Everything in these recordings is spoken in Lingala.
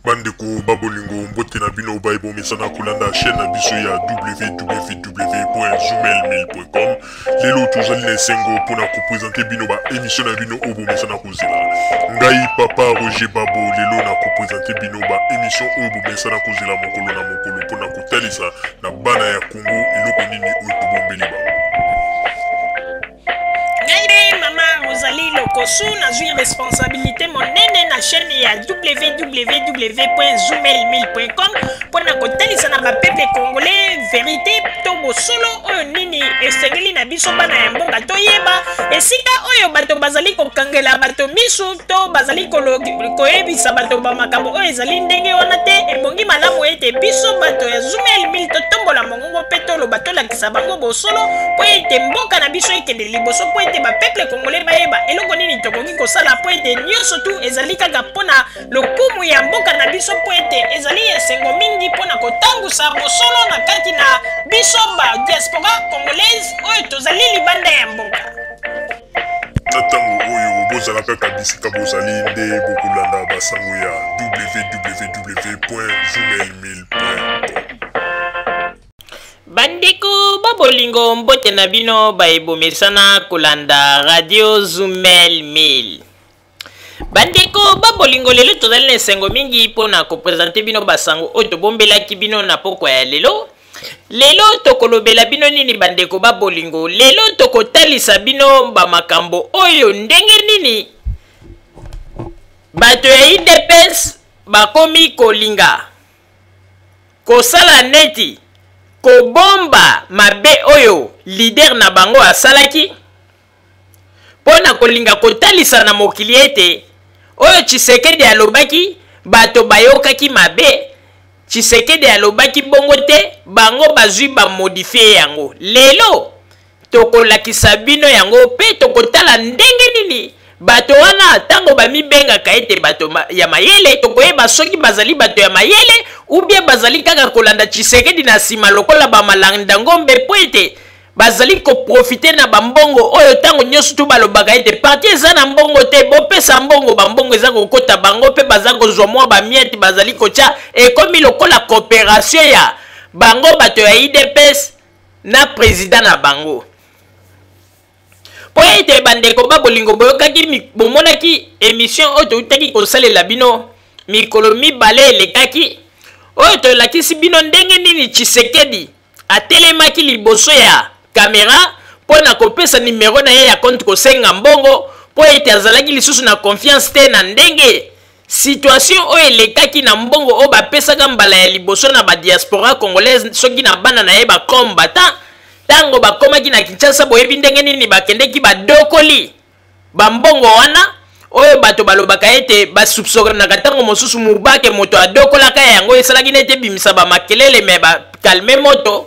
Bandeko ba bolingo, mbote na bino baye bomesana kolanda chaîne na biso ya www.zoomail1000.com. Lelo tozali na esengo mpona kopresente bino ba émission na bino oyo bomesana kozela. Ngai papa Roger Babo lelo na kopresente bino ba émission oyo bomesana kozela mokolo na mokolo mpona kotalisa na bana ya Congo eloko nini oyo tobombeli bango. Ngai nde mama Rosalie Lokosu, nazwi responsabilité monene na chaîne ya www.zoomail1000.com mpo na kotalisa na bapeuple congolais verité to bosolo oyo nini esengeli na biso bana ya mboka toyeba esika oyo bato bazali kokangela bato misu to bazali koyebisa bato bamakambo oyo ezali ndenge wana te. Ebongi malamu ete biso bato ya Zoomail 1000 totombola mongongo mpe toloba, tolakisa bango bosolo mpo ete mboka na biso ekende liboso, mpo ete bapeuple congolais bayeba eloko nini tokoki kosala, mpo ete nyonso tu ezali kaka mpo na lokumu ya mboka na biso, mpo ete ezali esengo mingi mpo na kotangusa bosolo na kati na biso ba diaspora congolaise oyo tozali libanda ya mboka. Na ntango oyo bozala kaka bisika bozali nde bokolanda basango ya www.zoomail1000.com. Bandeko ba bolingo, mbote na bino baye bomesana kolanda radio Zumel 1000. Bandeko ba bolingo, lelo tozali na esengo mingi mpo na kopresente bino basango oyo tobombelaki bino na pokwa ya lelo. Lelo tokolobela bino nini bandeko ba bolingo? Lelo tokotalisa bino bamakambo oyo ndenge nini bato ya UDPS bakomi kolinga kosala neti kobomba mabe oyo leader na bango asalaki mpo na kolinga kotalisa na mokili ete oyo Tshisekedi alobaki bato bayokaki mabe. Tshisekedi alobaki bongo te, bango bazwi bamodifie yango. Lelo tokolakisa bino yango mpe tokotala ndenge nini bato wana ntango bamibengaka ete bato ya mayele, tokoyeba soki bazali bato ya mayele ou bien bazali kaka kolanda Tshisekedi na nsima lokola bamalanda ngombe, mpo ete bazali koprofite na bambongo oyo ntango nyonso tu balobaka ete parti eza na mbongo te, bopesa mbongo. Bambongo eza kokota bango mpe baza kozwa mwa bamiete bazali kotya, ekomi lokola cooperation ya bango bato ya UDPS na president na bango. Mpo ete bandeko ba bolingo, boyokaki, bomonaki emission oyo toutaki kosalela bino mikolo mibale elekaki, oyo tolakisi bino ndenge nini Tshisekedi atelemaki liboso ya kamera mpo na kopesa nimero na ye ya konte kosenga mbongo, mpo ete azalaki lisusu na confiance te na ndenge situation oyo elekaki na mbongo oyo bapesaka mbala ya liboso na badiaspora congolaise soki na bana na ye bacombattant. Ntango bakomaki na Kinshasa, boyebi ndenge nini bakendeki badokoli bambongo wana oyo bato balobaka ete basupsonaka ntango mosusu Mubake moto adokolaka yango, esalaki neti ebimisa bamakelele me bakalme moto.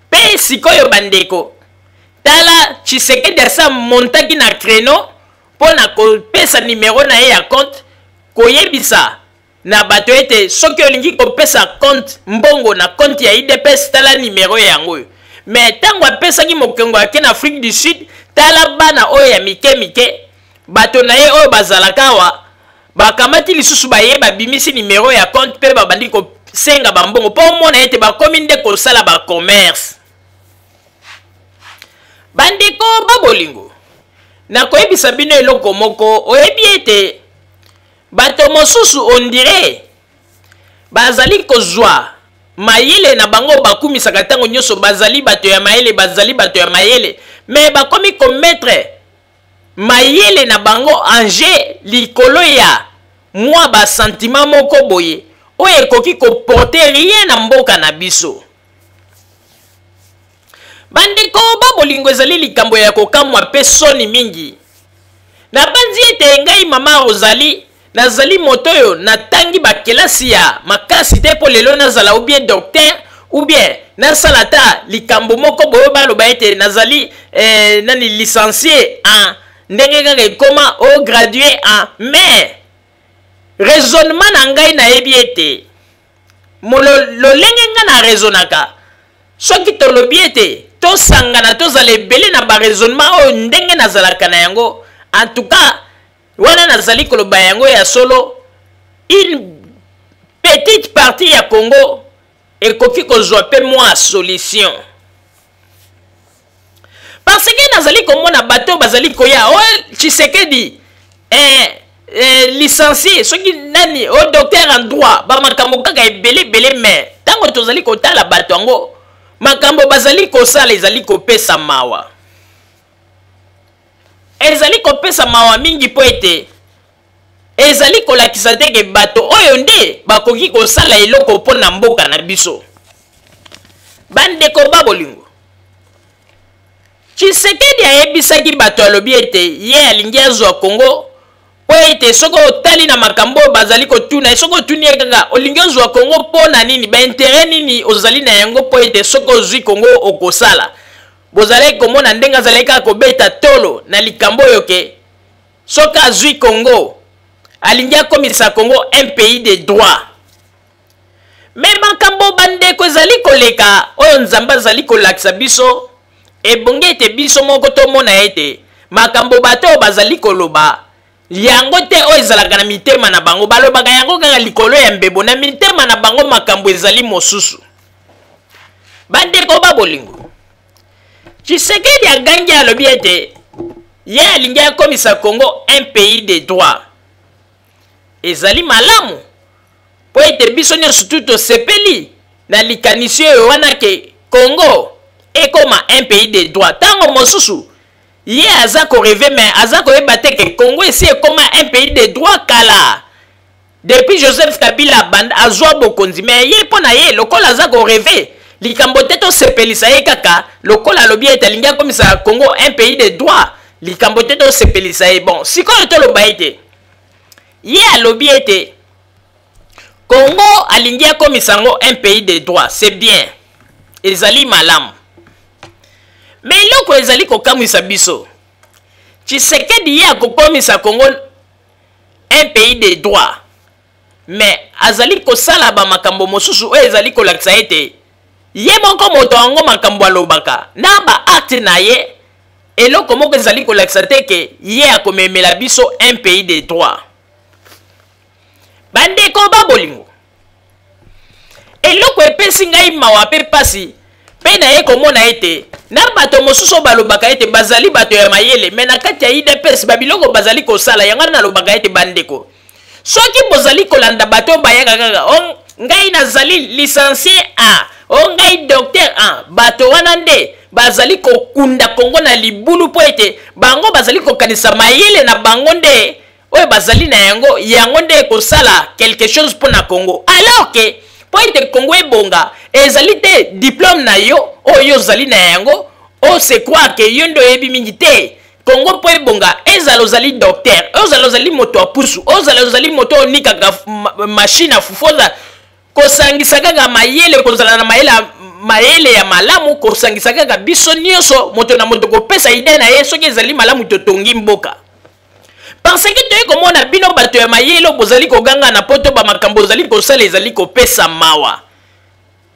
Mpe sikoyo bandeko, tala Tshisekedi asa montaki na créneau mpo na kopesa nimero na ye ya compte, koyebisa na bato ete soki olingi kopesa compte mbongo na compte ya UDPS, tala nimero yango oyo. Me ntango apesaki mokengo ake na Afrique du Sud, tala bana oyo ya mike mike, bato na ye oyo bazalaka awa, bakamati lisusu baye babimisi nimero ya compte mpe babandi kosenga bambongo mpo omona ete bakomi nde kosala bacommerce. Bandeko ba bolingo, nakoyebisa bino eloko moko. Oyebi ete bato mosusu ondire bazali kozwa mayele na bango bakumisaka ntango nyonso bazali bato ya mayele, bazali bato ya mayele, me bakomi kometre mayele na bango en jeu likolo ya mwa basantima moko boye oyo ekoki koporte rien na mboka na biso. Bandeko ba bolingo, ezali likambo ya kokamwa mpe soni mingi. Nabanzi ete ngai mama Rosalie nazali moto oyo natangi bakelasi ya makasi te mpo lelo nazala ou bien docteur ou bien nasala ata likambo moko boye baloba ete nazali nani licencie en ndenge kaka ekoma o gradue en. Mais raisonnement na ngai, nayebi ete lolenge ngai na raisonnaka, soki tolobi ete tosangana tozala ebele na baraisonnement oyo ndenge nazalaka na yango, en tout cas wana nazali koloba yango ya solo, une Petite partie ya Congo ekoki kozwa mpe mwa solution. Parce que nazali komona bato bazali koya o oh, Tshisekedi licencié soki nani o oh, docteur en droit, bamakambo kaka ebele ebele. Mais ntango tozali kotala bato yango, makambo bazali kosala ezali kopesa mawa, ezali kopesa mawa mingi, mpo ete ezali kolakisa te ke bato oyo nde bakoki kosala eloko mpo na mboka na biso. Bandeko ba bolingo, Tshisekedi ayebisaki bato, alobi ete ye alingi azwa Kongo, mpo ete soki otali na makambo oyo bazali kotuna ye, soki otuni ye kaka: olingi ozwa Kongo mpo na nini, baintérêt nini ozali na yango mpo ete soki ozwi Kongo okosala? Bozalaki komona ndenge azalaki kaka kobeta tolo na likambo oyo ke soki azwi Congo, alingi akomisa Congo un pays de droit. Mais makambo, bandeko, ezali koleka oyo Nzambe azali kolakisa biso, ebongi ete biso moko tomona ete makambo bato oyo bazali koloba yango te oyo ezalaka na mitema na bango. Balobaka yango kaka likolo ya mbebo, na mitema na bango makambo ezali mosusu. Bandeko ba bolingo, Tshisekedi agangi, alobi ete ye alingi akomisa Congo un pays de droit. Ezali malamu, mpo ete biso nyonso tu tosepeli na likanisi oyo wana ke Congo ekoma un pays de droit. Ntango mosusu ye aza korêver, mais aza koyeba te ke Congo esi ekoma un pays de droit kala, depuis Joseph Kabila banda azwa bokonzi. Mais ye, mpo na ye, lokola aza korêver, likambo te, tosepelisa ye kaka. Lokola alobi ete alingi akomisa Congo un pays de droit, likambo te, tosepelisa ye. Bon, sikoyo toloba ete ye alobi ete Congo alingi akomisa yango un pays de droit, c'est bien, ezali malamu. Mais eloko ezali kokamwisa biso, Tshisekedi ye akokomisa Congo un pays de droit, mais azali kosala bamakambo mosusu oyo ezali kolakisa ete ye moko moto yango, makambo alobaka na baacte na ye, eloko moko ezali kolakisa te ke ye akomemela biso un pays de droit. Bandeko ba bolingo, eloko epesi ngai mawa mpe pasi mpe naye komona ete na bato mosusu oyo balobaka ete bazali bato ya mayele, mais na kati ya UDPS, babiloko bazali kosala yango. Nalobaka ete bandeko, soki bozali kolanda bato oyo bayaka kaka: o ngai nazali licencié a, o ngai docteur a, bato wana nde bazali kokunda Kongo na libulu, mpo ete bango bazali kokanisa mayele na bango nde oyo bazali na yango, yango nde ekosala quelque chose mpo na Congo. Alors ke mpo ete Congo ebonga, ezali te diplôme na yo oyo ozali na yango, ose croire ke yo nde oyebi mingi te. Congo mpo ebonga, ezala ozali docteur, ozala ozali moto ya pusu, ozala ozali moto oyo onikaka machine ya fufu, ozala kosangisa kaka mayele, kozala na mayele, mayele ya malamu, kosangisa kaka biso nyonso, moto na moto kopesa idée na ye, soki ezali malamu, totongi mboka. Parce que toye komona bino bato ya mayele bozali koganga na poto, bamakambo ozali kosala ezali kopesa mawa.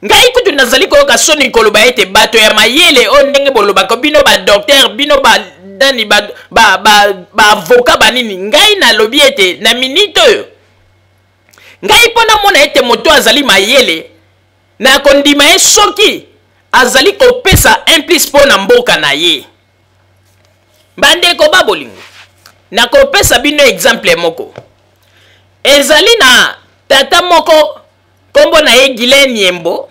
Ngai kutu nazali koyoka soni koloba ete bato ya mayele oyo, ndenge bolobaka bino badocteur, bino banani, baavocat, banini, ngai nalobi ete na minute oyo, ngai mpo namona ete moto azali mayele, nakondima ye soki azali kopesa un plus mpo na mboka na ye. Bandeko ba bolingo, nakopesa bino exemple moko. Ezali na tata moko, nkombo na ye Gilen Yembo,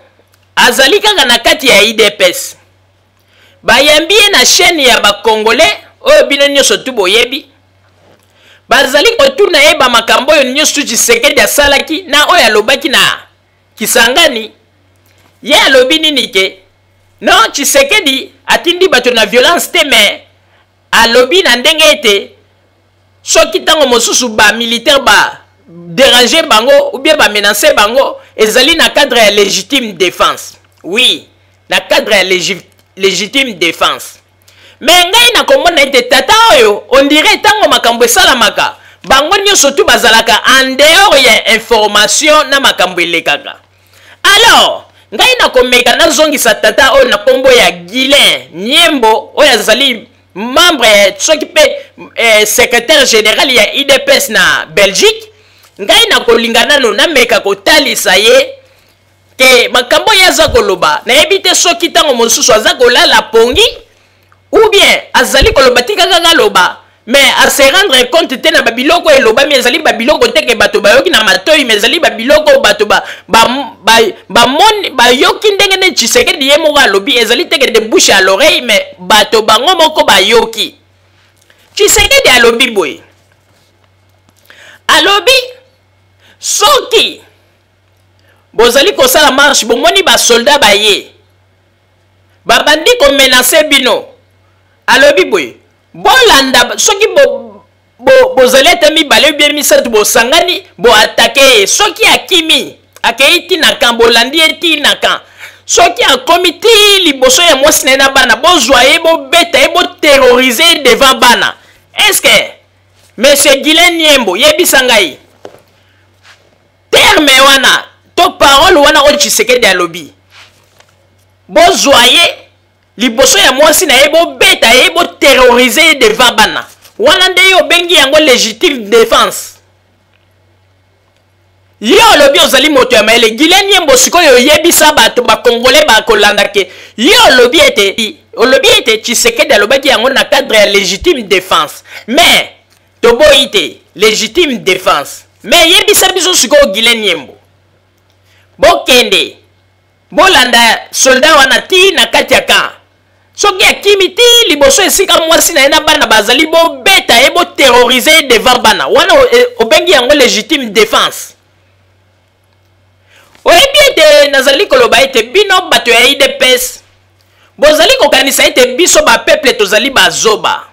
azali kaka na kati ya UDPS. Bayambi ye na chaîne ya bacongolais oyo bino nyonso tu boyebi. Bazali kotuna ye bamakambo oyo nyonso tu Tshisekedi asalaki na oyo alobaki na Kisangani. Ye alobi nini? Ke non, Tshisekedi atindi bato na violence te, mais alobi na ndenge ete soki ntango mosusu bamilitaire ba déranger bango ou bien bamenacer bango, ezali na cadre ya légitime défense. Oui, na cadre ya légitime défense. Mais ngai nakomona ete tata oyo, on dirait ntango makambo esalamaka, bango nyonso tu bazalaka en dehors ya information na makambo elekaka. Alors ngai nakomeka nazongisa tata oyo na nkombo ya Guilin Niembo, oyo azali membre, soki mpe secrétaire général ya UDPS na Belgique. Ngai nakolinga nano nameka kotalisa ye ke makambo ye aza koloba, nayebi te soki ntango mosusu aza kolala pongi ou bien azali koloba, tika kaka aloba, mais a se rendre compte te na babiloko elobami. Ezali babiloko te ke bato bayoki na matoi, mais ezali babiloko bato bamoni, bayoki ndenge nde Tshisekedi ye moko alobi. Ezali te ke de bouche à l'oreille, mais bato bango moko bayoki. Tshisekedi alobi boye, alobi soki bozali kosala marche, bomoni basoldat baye babandi komenacer bino, alobi boye, bolanda, soki bozali ata mibale bien misato, bosangani, boattaquer ye. Soki akimi, akei ti na camp, bolandi ye ti na camp. Soki akomi ti liboso ya mwasi na ye na bana, bozwa ye, bobeta ye, boterroriser ye devant bana. Est ce que, monsieur Guylain Nyembo, yebisa ngai, terme wana to parole wana oyo Tshisekedi alobi, bozwa ye liboso ya mwasi na ye, bobeta ye, boterroriser ye devant bana wana, nde ye obengi yango légitime défense? Ye olobi ozali moto ya mayele, Guylain Nyembo. Sikoyo oyebisa bato bakongole bakolanda ke ye olobi ete Tshisekedi alobaki yango na cadre ya légitime défense. Mais toboyi te légitime défense, mais yebisa biso sikoyo, Guylain Nyembo, bokende bolanda soldat wana ti na kati ya camp, soki akimi ti liboso esika mwasi na ye na bana bazali, bobeta ye, boterroriser ye devant bana wana, obengi yango légitime défense? Oyebi ete nazali koloba ete bino bato ya UDPS bozali kokanisa ete biso bapeuple tozali bazoba,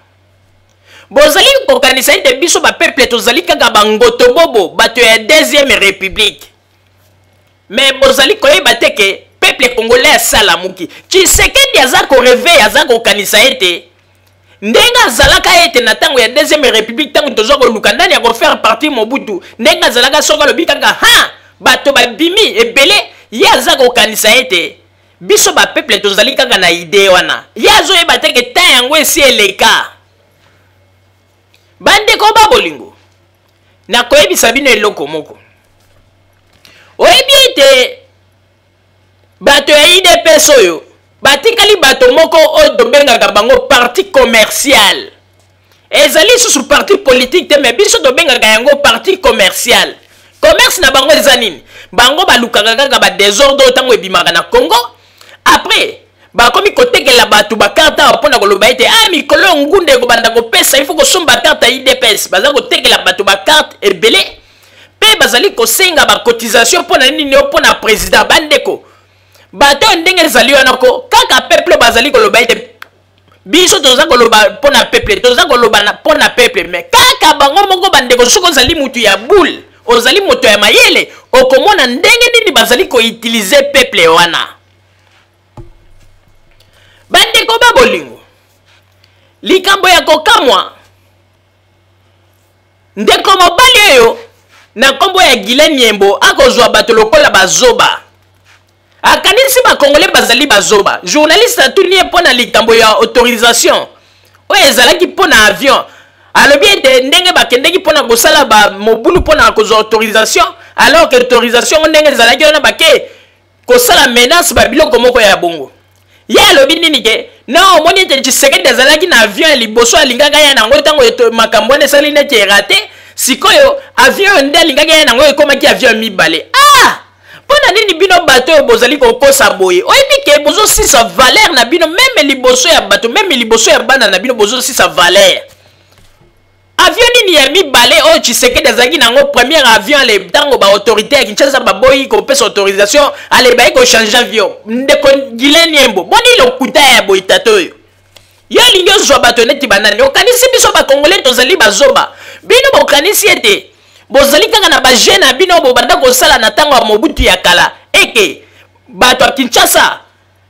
bozali kokanisa ete biso bapeuple tozali kaka bangotobobo, bato ya deuxième république, mais bozali koyeba te ke peuple congolais asalamuki. Tshisekedi aza korêver, aza kokanisa ete ndenge azalaka ete na ntango ya deuxième république, ntango tozwa koluka ndani ya kofaire partir Mobutu, ndenge azalaka, soki alobi kaka ha, bato babimi ebele. Ye aza kokanisa ete biso bapeuple tozali kaka na idée wana. Ye azoyeba te ke temps yango esi eleka. Bandeko ba bolingo, nakoyebisa bino eloko moko. Oyebi ete bato ya UDPS oyo batikali bato moko oyo tobengaka bango parti commercial. Ezali lisusu parti politique te, mais biso tobengaka yango parti commercial. Commerce na bango eza nini? Bango balukaka kaka badésordre oyo ntango ebimaka na Congo, après bakomi kotekela bato bacarte awa mpona koloba ete ah, mikolo oyo ngunda ekobanda kopesa, il faut kosomba carte ya UDPS. Baza kotekela bato bacarte ebele mpe bazali kosenga bacotisation. Mpo na nini? Mpo na président. Bandeko, bato oyo ndenge ezali wana ko kaka peuple bazali koloba ete biso toza koloba mpo na peuple, toza koloba mpo na peuple, mais kaka bango moko. Bandeko, soki ozali mutu ya boule, ozali moto ya mayele, okomona ndenge nini bazali koutiliser peuple wana. Bandeko ba bolingo, likambo ya kokamwa, ndeko mobali oyo na nkombo ya Guylain Nyembo akozwa bato lokola bazoba, akanisi bakongole bazali bazoba. Journaliste atuni ye mpo na likambo ya autorisation oyo ezalaki mpo na avion. Alobi ete ndenge bakendeki mpo na kosala bamobulu mpo na kozwa autorisation, alors que autorisation ngo ndenge ezalaki wana, bake kosala menace, babiloko moko ya bongo. Ye alobi nini? Ke non, omoni ete Tshisekedi azalaki na avion ya liboso, alingaka ya nango. Ntango makambo wana esali neti eraté, sikoyo avion oyo nde alingaki ya nango ekomaki avion ya mibale. Ah, mpo na nini bino bato oyo bozali kokosa boye? Oyebi ke bozosisa valeur na bino même liboso ya bato, même liboso ya bana na bino, bozosisa valeur. Avion nini ya mibale oyo Tshisekedi azalaki nango? Première avion ale, ntango baautorité ya Kinshasa baboyi kopesa autorisation, ale bayi kochanger avion. Ndeko Guylain Nyembo, boni lokuta ya boye? Tata oyo, yo olingi ozwa bato neti banani? Okanisi biso bakongolais tozali bazoba? Bino bokanisi ete bozali kaka na bajeu na bino bobanda kosala na ntango ya Mobutu ya kala, eke bato ya Kinshasa,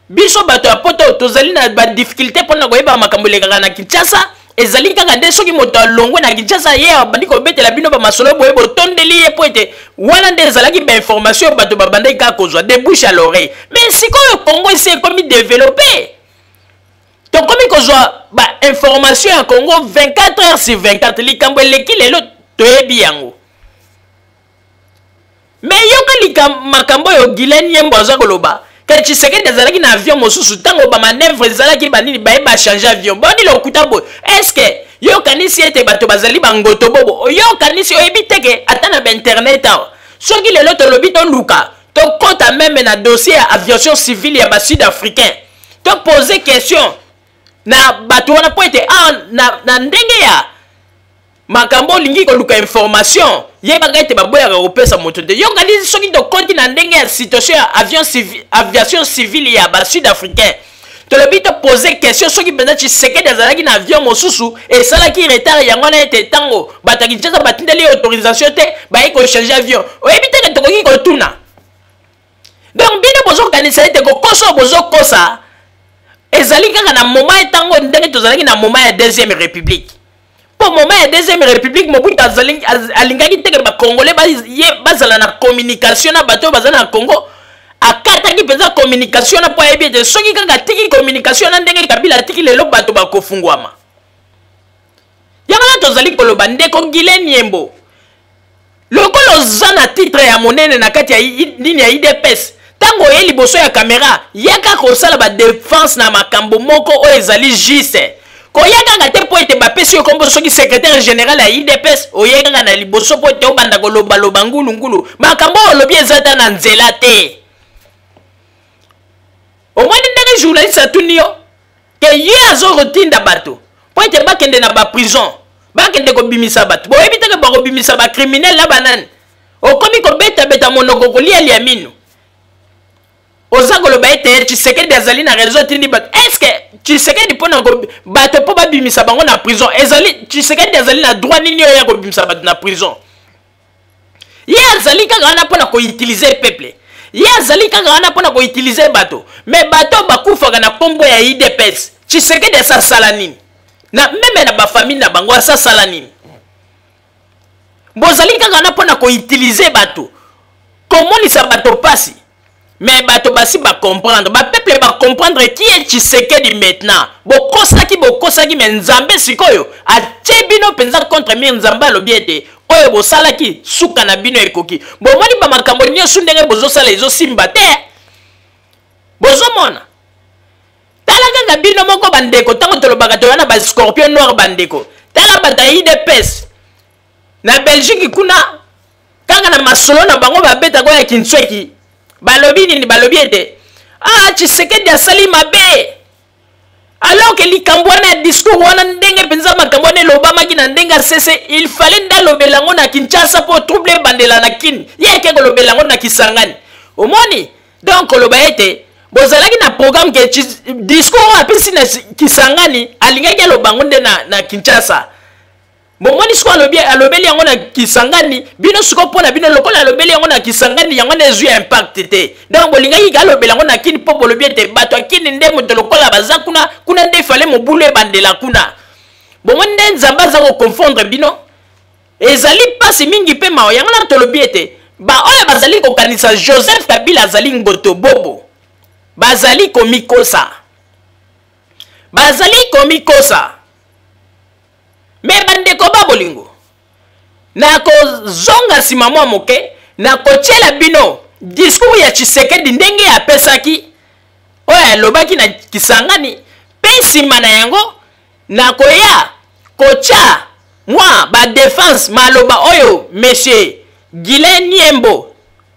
biso bato ya Poto tozali na badifficulté mpona koyeba makambo elekaka na Kinshasa. Ezali kaka nde soki moto alongwe na Kinshasa, ye abandi kobetela bino bamasolo boye, botondeli ye, mpo ete wana nde ezalaki bainformation bato babandaki kaka kozwa de bouche à l'oreille. Mais sikoyo Congo esi ekomi développé, tokomi kozwa bainformation ya Congo 24 heures sur 24. Likambo eleki lelo, toyebi yango. Makambo oyo Guylain Nyembo aza koloba ke Tshisekedi azalaki na avion mosusu ntango bamanevre ezalaki banini baye bachange avion, boni lokuta boye? Est-ce yo okanisi ete bato bazali bangoto bobo? Yo okanisi oyebi te ke ata na bainternet awa, soki lelo tolobi toluka tokɔta même na dossier ya aviation civile ya basud africain, topose question na bato wana, mpo ete awa na ndenge ya makambo olingi koluka information, yebaka ete baboyaka kopesa moto te. Yo kanisi soki tokoti na ndenge ya situation ya aviation civile ya basud africain, tolobi topose question soki mpenza Tshisekedi azalaki na avion mosusu esalaki retard, yango wana ete ntango bato ya Kinshasa batindeli ye autorisation te, baye kochange avion, oyebi teke tokoki kotuna? Donc bino bozokanisa ete kokosa oyo bozokosa ezali kaka na moment etango ndenge tozalaki na moment ya deuxième république. Mpo moment ya deuxième république, Mobutu alingaki teke bacongolais bazala na communication na bato oyo baza na Congo. Akataki mpenza communication na mpo ayebi ete soki kaka atiki communication na ndenge Kabila atiki lelo, bato bakofungwama. Yango wana tozali koloba, ndeko Guylain Nyembo, lokola oza na titre ya monene na kati ya nini ya UDPS, ntango oye liboso ya kamera, yaka kosala badefense na makambo moko oyo ezali juste. Koya kaka te mpo ete bapesi yo kombo soki secrétaire général ya UDPS, oye kaka na liboso mpo ete obanda kolobaloba ngulungulu. Makambo oyo olobi eza ta na nzela te. Omoni ndenge journaliste atuni yo ke ye azokotinda bato mpo ete bakende na baprison, bakende kobimisa bato. Boyebi teke bakobimisa bacriminel na banani. Okomi kobetabeta monoko, kolialia mino, oza koloba ete Tshisekedi azali na raison, atindi bato. Est-ce Tshisekedi mpona bato mpo babimisa bango na prison, ezali Tshisekedi azali na droit nini oyo ya kobimisa bato na prison? Ye azali kaka wana mpona koutiliser peuple, ye azali kaka wana mpona koutiliser bato. Mais bato bakufaka na nkombo ya UDPS, Tshisekedi asasala nini na même na bafamille na bango? Asasala nini? Bozali kaka wana mpona koutiliser bato, komonisa bato mpasi. Mais bato basi bacomprendre, bapeuple bacomprendre qui est Tshisekedi maintenant. Bokosaki, bokosaki, mais Nzambe sikoyo atie bino mpenza contre mur. Nzambe alobi ete oyo bosalaki, suka na bino ekoki. Bomoni bamakambo nyonso ndenge bozosala ezosimba te. Bozomona, tala kaka bino moko bandeko, ntango tolobaka toya na bascorpion noir. Bandeko, tala bato ya UDPS na Belgique kuna, kaka na masolo na bango babetaka oyo ya Kinsweki, balobi nini? Balobi ete ah, Tshisekedi asali mabe, alors ke likambo wana ya discours wana, ndenge mpenza makambo wana elobamaki na ndenge asese, il fallait nde alobela yango na Kinshasa mpo trouble ebandela na Kini. Ye ake kolobela yango na Kisangani. Omoni? Donc koloba ete bozalaki na programme ke discours oyo apesi na Kisangani, alingaki aloba yango nde na Kinshasa. Bomoni sikoyo, alobi, alobeli yango na Kisangani. Bino sikoyo, mpo na bino, lokola alobeli yango na Kisangani, yango nde ezwi impact te. Donc bolingaki ka alobela yango na Kini, mpo bolobi ete bato ya Kini nde moto lokola baza kuna kuna, nde fale mobulu ebandela kuna. Bomoni nde Nzambe aza koconfondre bino. Ezali mpasi mingi mpe mawa. Yango na tolobi ete baoyo bazali kokanisa Joseph Kabila azali ngoto bobo, bazali komikosa, bazali komikosa. Mais bandeko ba bolingo, nakozonga nsima mwa moke, nakotiela bino discours ya Tshisekedi ndenge apesaki, oyo alobaki na Kisangani, mpe nsima na yango nakoya kotya mwa badefense, maloba oyo monsieur Guylain Nyembo,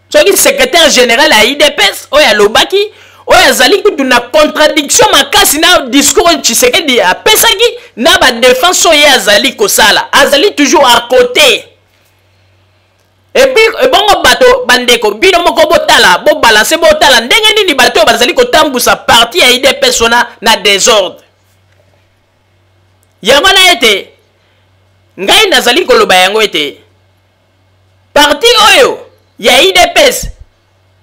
soki secrétaire général ya UDPS, oyo alobaki, oyo azali kutu na contradiction makasi na discours oyo Tshisekedi apesaki na badefense oyo ye azali kosala. Azali toujours à côté. Et puis ebongo bato, bandeko, bino moko botala, bobalance, botala ndenge nini bato oyo bazali kotambusa parti ya UDPS wana na désordre. Yango wana ete ngai nazali koloba yango ete parti oyo ya UDPS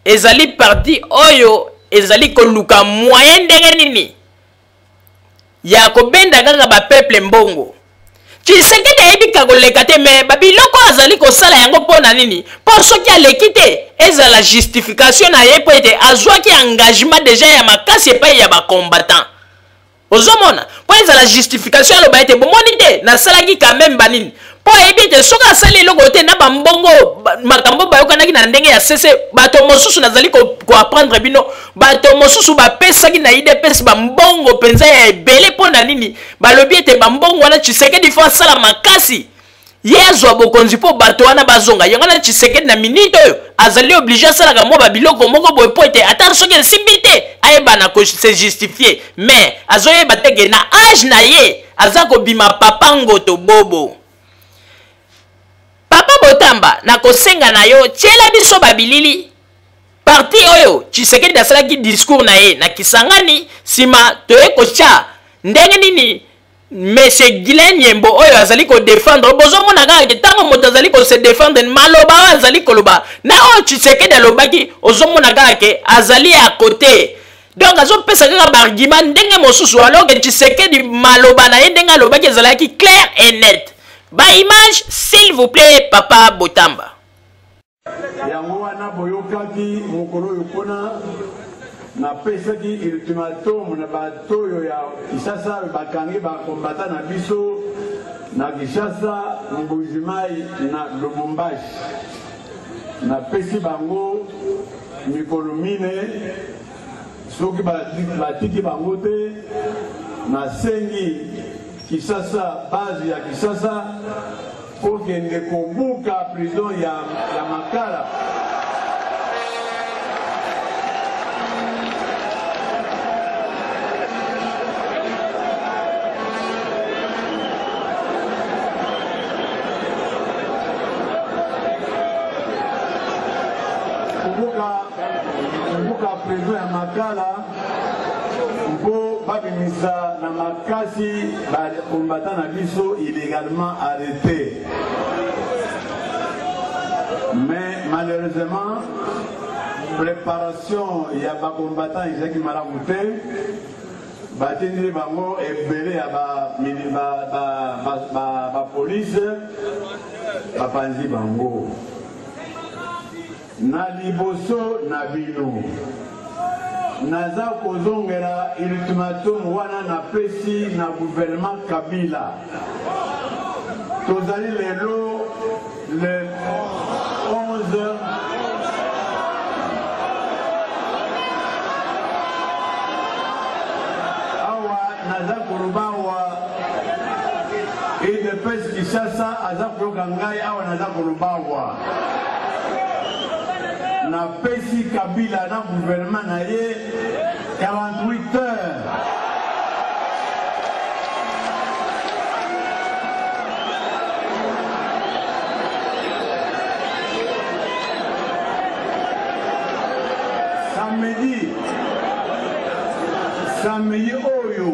ezali parti oyo ezali koluka moyen ndenge nini ya kobenda kaka bapeuple mbongo. Tshisekedi ayebi ka koleka te, mais babiloko azali kosala yango mpo na nini? Mpo soki aleki te, ezala justification na ye, mpo ete azwaki engagement deja ya makasi epai ya bacombattant. Ozomona, mpo ezala justification, aloba ete bomoni te, nasalaki quand même banini. Mpo ayebi ete soki asali eloko te na bambongo, makambo bayokanaki na ndenge ya sese, bato mosusu nazali koapprendre ko bino, bato mosusu bapesaki na UDPS bambongo mpenza ya ebele. Mpo na nini? Balobi ete bambongo wana Tshisekedi fo asala makasi ye azwa bokonzi mpo bato wana bazonga. Yango wana Tshisekedi na minute oyo azali oblige asalaka mwa babiloko moko boye mpo ete ata soki esimbi te ayebana ko se justifier, mais azoyeba te ke na age na ye aza kobima papa ngoto bobo. Papa Botamba, nakosenga na yo tiela biso babilili parti oyo Tshisekedi asalaki discours na ye na Kisangani, nsima toye kotya ndenge nini Monsieur Guylain Nyembo oyo azali ko défendre. Bozomona kaka ke ntango moto azali ko se défendre, maloba oyo azali koloba na oyo Tshisekedi alobaki, ozomona kaka ke azali à côté, donc azopesa kaka baargument ndenge mosusu, alors que Tshisekedi maloba na ye ndenge alobaki ezalaki clair et net. Ba image s'il vous plaît, papa Botamba. Yango wana boyokaki mokolo oyo kuna napesaki ultimatum na bato oyo ya Kinshasa oyo bakangi bakombata na biso na Kinshasa, Mbuji-Mayi na Lubumbashi. Napesi bango mikolo mine, soki batiki bango te, nasengi Kinshasa, base ya Kinshasa, kokende kobuka prison ya, ya Makala. Kobuka, kobuka prison ya Makala mpo babimisa na makasi ba combattants na biso illégalement arrêtés. Mais malheureusement, préparation ya ba combattants ezalaki malamu te. Batindeli bango ebele ya ba, ba, ba, ba, ba, ba police bapanzi bango. Na liboso na bino, naza kozongela ultimatum wana napesi na gouvernement Kabila. Tozali lelo le 11 awa naza koloba awa udps Kinshasa aza koyoka ngai awa naza koloba awa. Napesi Kabila na gouvernement na ye 48 heures. Samedi, samedi oyo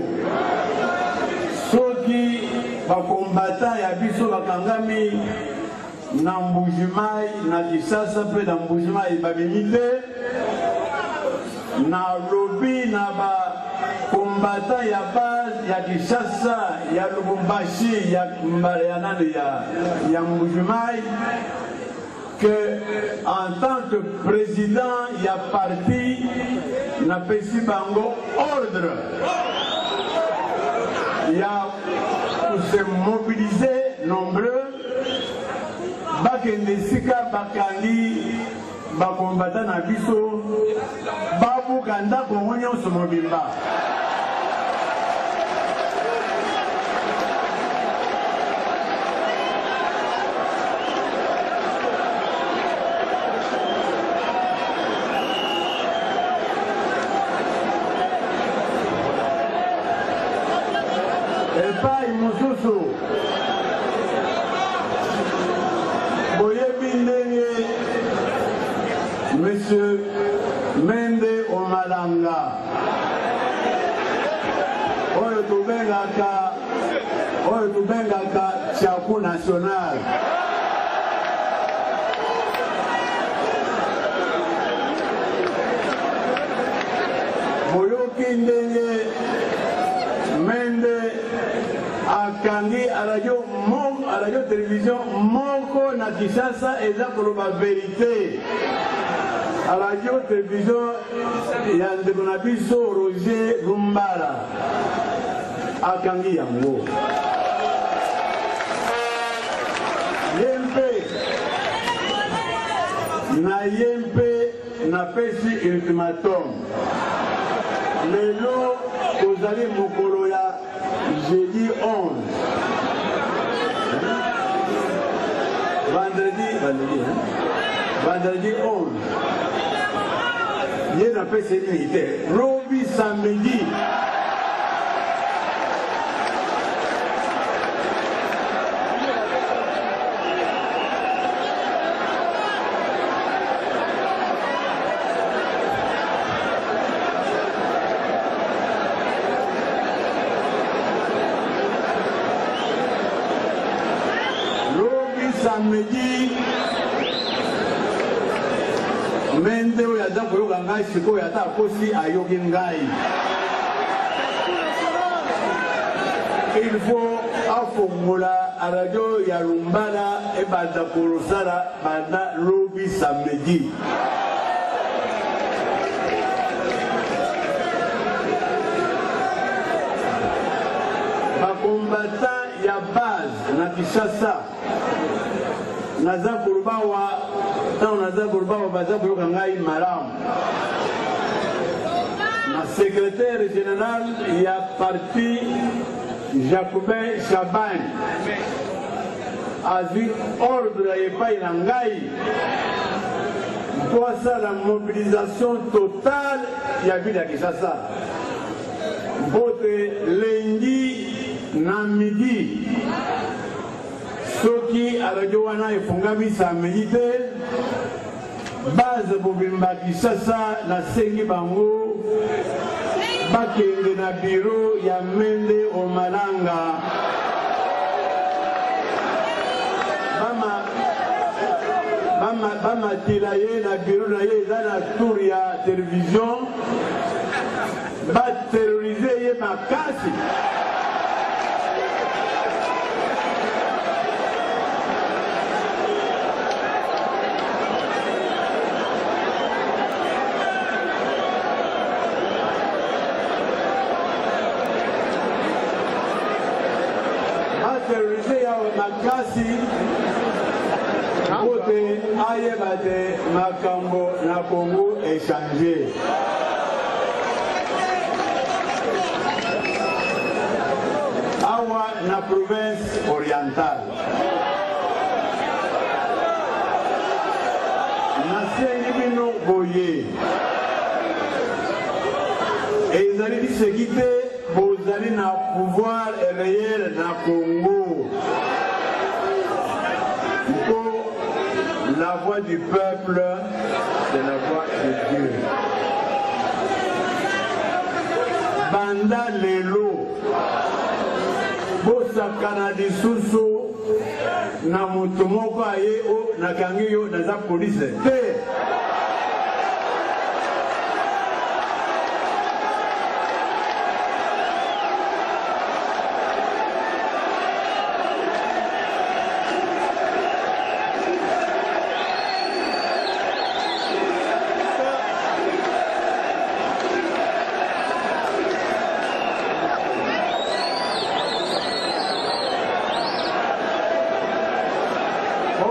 soki ba combattants ya biso bakangami na Mbuji-Mayi, na Kisasa mpe na Mbuji-Mayi babimi te, nalobi na ba combattants ya base ya Kinshasa, ya Lubumbashi, ya, ya nani ya, ya Mbuji-Mayi que en tant que président ya parti napesi bango ordre ya se mobiliser nombreux bakende esika bakangi bakombata na biso babuka ndako yango nyonso mobimba. Epai mosusu, boyebi ndenge Monsieur Mende Omalanga oyo tobengaka oyo tobengaka Tshiaku National boyoki ndenge Mende akangi radio moko radio television moko na Kinshasa eza koloba verite. Radio television ya ndeko na biso Roger Lumbala akangi yango. Na ye mpe napesi ultimatum. Lelo tozali mokolo ya jeudi 11, vendredi, vendredi, hein? Vendredi 11, ye napesi mingi te, lobi samedi. Lobi samedi, Mende oyo aza koyoka ngai sikoyo, ata akosi, ayoki ngai. Il faut afongola radio ya Lumbala, ebanda kosala banda lobi samedi. Bakombata ya base na Kinshasa, naza koloba wa ntango naza koloba wa, baza koyoka ngai malamu. Na secrétaire général ya parti Jacobin Chaban azwi ordre epai na ngai mpo asala mobilisation totale ya ville ya Kinshasa, mpo te lundi na midi, soki radio wana efungami samedi te, base mobimba Kinshasa nasengi bango bakende na biro ya Mende Omalanga, bamatela ye na biro na ye, eza na tour ya télévision, baterroriser ye makasi. Baterroriser ya makasi mpo te ayeba te makambo na Congo echanger. Awa na province orientale, nasengi bino boye, ezali liseki te, bozali na pouvoir réel na Congo, mpo la voix du peuple, c'est la voix de Dieu. Banda lelo, bosakana lisusu na moto moko aye o nakangi yo, naza polise te. O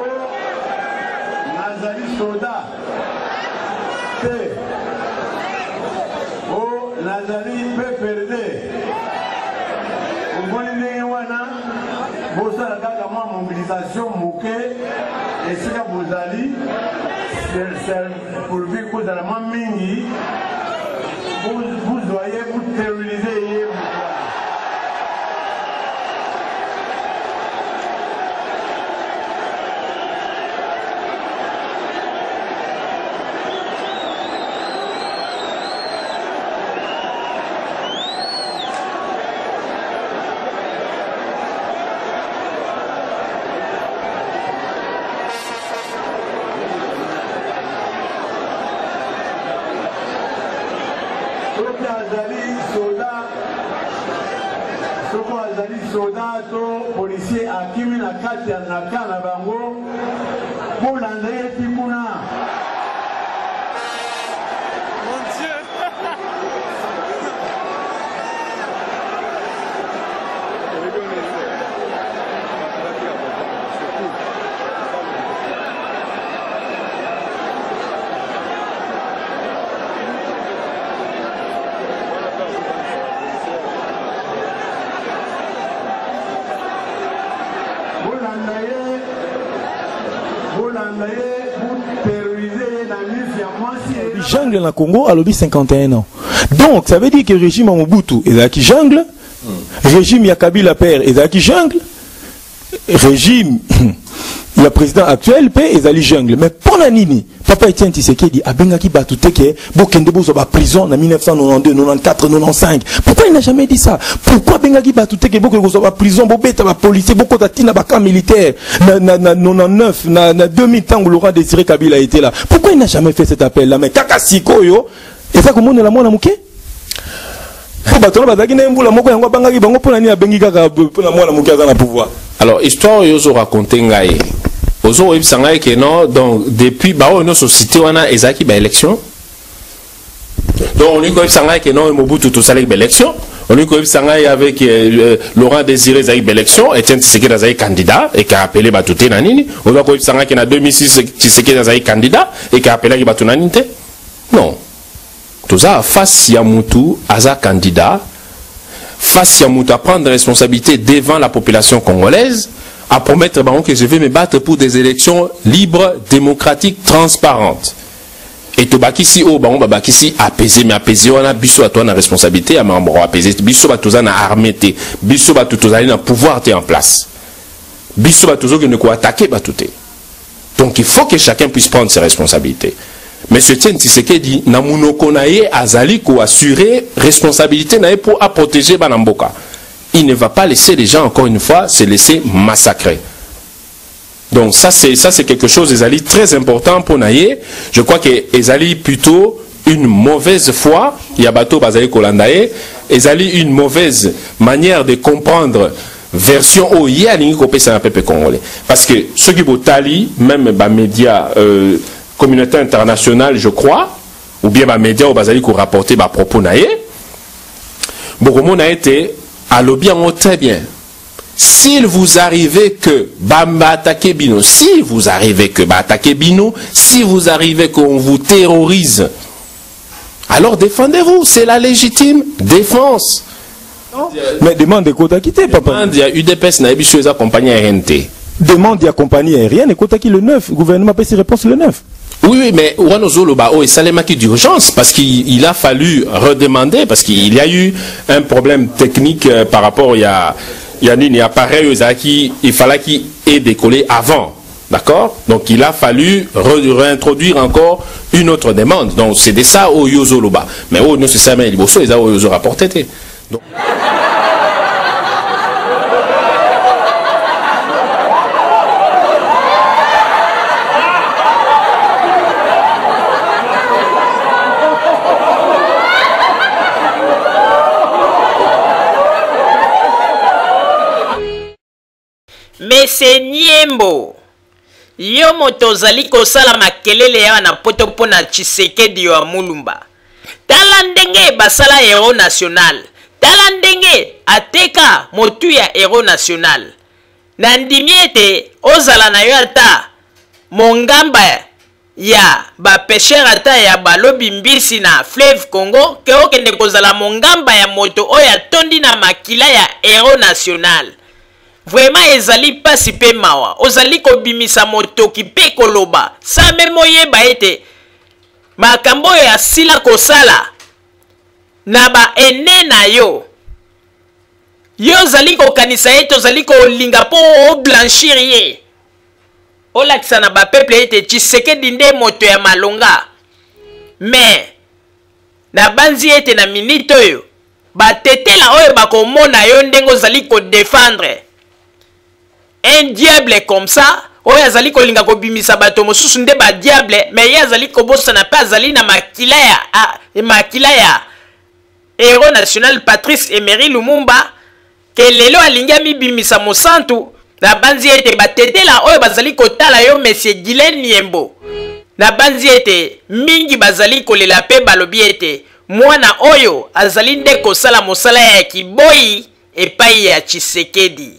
nazali soda te, o nazali PPRD. Omoni ndenge wana, bosala kaka mwa mobilisation moke esika bozali, pourvu kozala mwa mingi, bozwa ye, boterroriser ye moto wana. Soki azali soda, soko azali soda to policier, akimi na kati ya naka na bango, bolanda ye ti kuna. Mon Dieu. Jungle na Congo alobi 51 ans. Donc ça veut dire que régime ya Mobutu ezalaki jungle, régime ya Kabila père ezalaki jungle, régime ya président actuel mpe ezali jungle. Mais mpo na nini papa Etienne Tshisekedi abengaki bato te ke bokende bozwa baprison na 1992, 94, 95? Pourquoi il n'a jamais dit ça? Pourquoi abengaki bato te ke bokende kozwa baprison, bobeta bapolicier, bokota ntina bacamp militaire na 99, na 2000, ntango Laurent Désiré Kabila était là? Pourquoi il n'a jamais fait cet appel là? Mais kaka sikoyo eza komonela mwana moke, mpo bato wana bazalaki na ye mbula moko, yango abangaki bango. Mpo na nini abengi kaka mpona mwana moke aza na pouvoir? Alors, histoire oyo ozoraconter ngai, ozokoyebisa ngai ke non, donc depuis baoyo nyonso cité wana ezalaki baélection. Donc olingi koyebisa ngai ke non, Mobutu tosalaki baélection, olingi koyebisa ngai avec Laurent Désiré ezalaki baélection, Etienne Tshisekedi azalaki candidat eke apele bato te na nini? Oza koyebisa ngai ke na 2006 Tshisekedi azalaki candidat eke apelaki bato na nini te? Non, toza face ya mutu aza candidat, face ya mutu à prendre responsabilité devant la population congolaise, à promettre bango que je vais me battre pour des élections libres, démocratiques, transparentes. Et tobakisi oyo bango babakisi apaisé, mais apaisé wana, biso bato wana responsabilité ya makambo apaisé, biso bato toza na armée te, biso bato tozali na pouvoir te en place, biso bato tozokende koattaquer bato te. Donc il faut que chacun puisse prendre ses responsabilités. Monsieur Etienne Tshisekedi, na munoko na ye, azali koassurer responsabilité na ye pour à protéger bana mboka. Il ne va pas laisser les gens encore une fois se laisser massacrer. Donc ça c'est quelque chose ezali très important pour na ye. Je crois que ezali plutôt une mauvaise foi ya bato bazali kolanda ye, ezali une mauvaise manière de comprendre version oyo ye alingi kopesa na peuple congolais, parce que soki botali même bamédia communauté internationale, je crois, ou bien bamédia oyo bazali korapporter bapropos na ye, bokomona ete alobi yango très bien: s'il vous arrivez que baattaquer bino, si vous arrivez que baattaquer bino, si vous arrivez qu'on vous terrorise, alors défendez-vous, c'est la légitime défense. Mais demande ekotaki te, papa. Demande ya UDPS na biso eza compagnie aérienne te. Demande ya compagnie aérienne ekotaki le 9, gouvernement apesi réponse le 9. Oui, mais wana ozoloba oyo esalemaki d'urgence parce qu'il a fallu redemander, parce qu'il y a eu un problème technique par rapport ya nini, appareil oyo ezalaki, il fallait edécoller avant. D'accord? Donc il a fallu réintroduire encore une autre demande. Donc c'est de ça oyo ozoloba. Mais oyo nyonso esalemaki liboso eza oyo ozorapporter te. Donc, Mese Niembo, yo moto ozali kosala makelele awa na poto mpo na Tshisekedi wa Mulumba, tala ndenge basala héros national, tala ndenge ateka motu ya héros national. Nandimi ete ozala na yo ata mongamba ya bapêcheur, ata ya balobi mbisi na fleuve Congo, ke okende kozala mongamba ya moto oyo atondi na makila ya héros national. Vraiment ezali mpasi mpe mawa. Ozali kobimisa motoki mpe koloba sa meme oyeba ete makambo oyo asila kosala na baene na yo, yo ozali kokanisa ete ozali kolinga mpo oblanchir ye, olakisa na bapeuple ete Tshisekedi nde moto ya malonga. Me nabanzi ete na minute oyo batetela oyo bakomona yo ndenge ozali kodéfendre un diable comme ça, oyo azali kolinga kobimisa bato mosusu nde badiable, me ye azali kobosana mpe azali na makila ya, a, makila ya héros national Patrice Emery Lumumba, ke lelo alingi amibimisa mosantu. Nabanzi ete batetela oyo bazali kotala yo, monsieur Guylain Nyembo, nabanzi ete mingi bazali kolela mpe balobi ete mwana oyo azali nde kosala mosala ya kiboyi epai ya Tshisekedi.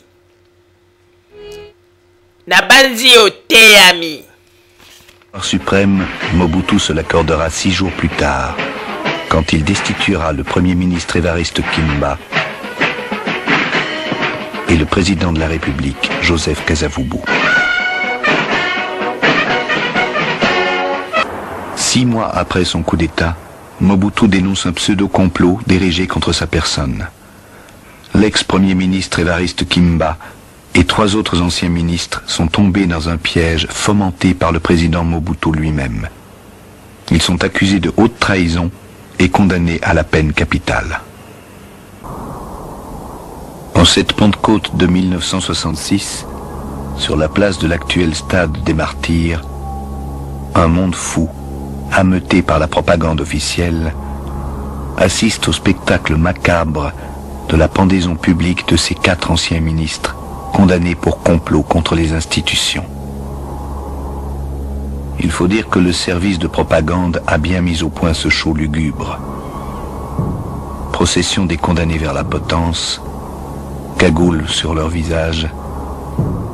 Nabanzi oteyami. Suprême, Mobutu se l'accordera 6 jours plus tard, quand il destituera le Premier ministre Évariste Kimba et le président de la République, Joseph Kasavubu. Six mois après son coup d'État, Mobutu dénonce un pseudo-complot dirigé contre sa personne. L'ex-premier ministre Évariste Kimba et trois autres anciens ministres sont tombés dans un piège fomenté par le président Mobutu lui-même. Ils sont accusés de haute trahison et condamnés à la peine capitale. En cette Pentecôte de 1966, sur la place de l'actuel stade des Martyrs, un monde fou, ameuté par la propagande officielle, assiste au spectacle macabre de la pendaison publique de ces quatre anciens ministres condamnés pour complot contre les institutions. Il faut dire que le service de propagande a bien mis au point ce show lugubre. Procession des condamnés vers la potence, cagoule sur leur visage,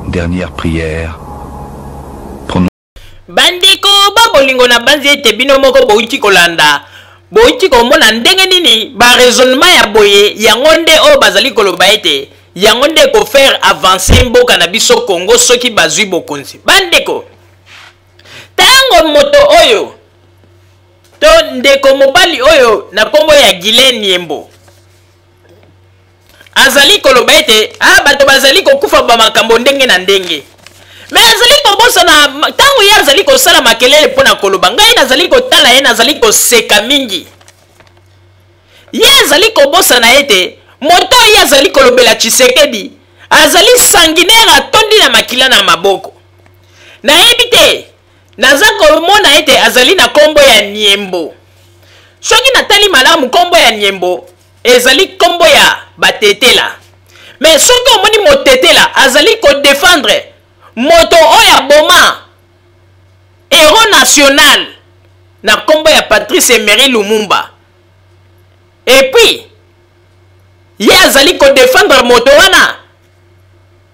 dernière prière, Bandeko ba bolingo na banzi ete bino moko bowuti kolanda, bowuti komona ndenge nini ba raisonnement ya boye yango nde oyo bazali koloba ete yango nde eko faire avancer mboka na biso Congo soki bazui bokonzi. Bandeko, tango moto oyo to ndeko mobali oyo na kombo ya Guylain Nyembo azali koloba ete ah, bato bazali kokufa ba makambo ndenge na ndenge me azali kobosana ntango ye azali kosala makelele mpo na koloba ngai nazali kotala ye nazali koseka mingi ye azali kobosana ete moto ye azali kolobela Tshisekedi azali sanguinaire atondi na makila na maboko nayebi te Naza komona ete azali na kombo ya Niembo. Soki natali malamu kombo ya Niembo ezali kombo ya batetela. Mais soki omoni motetela azali ko defendre moto oyo aboma héros national na kombo ya Patrice Emery Lumumba. Et puis ye azali ko defendre moto wana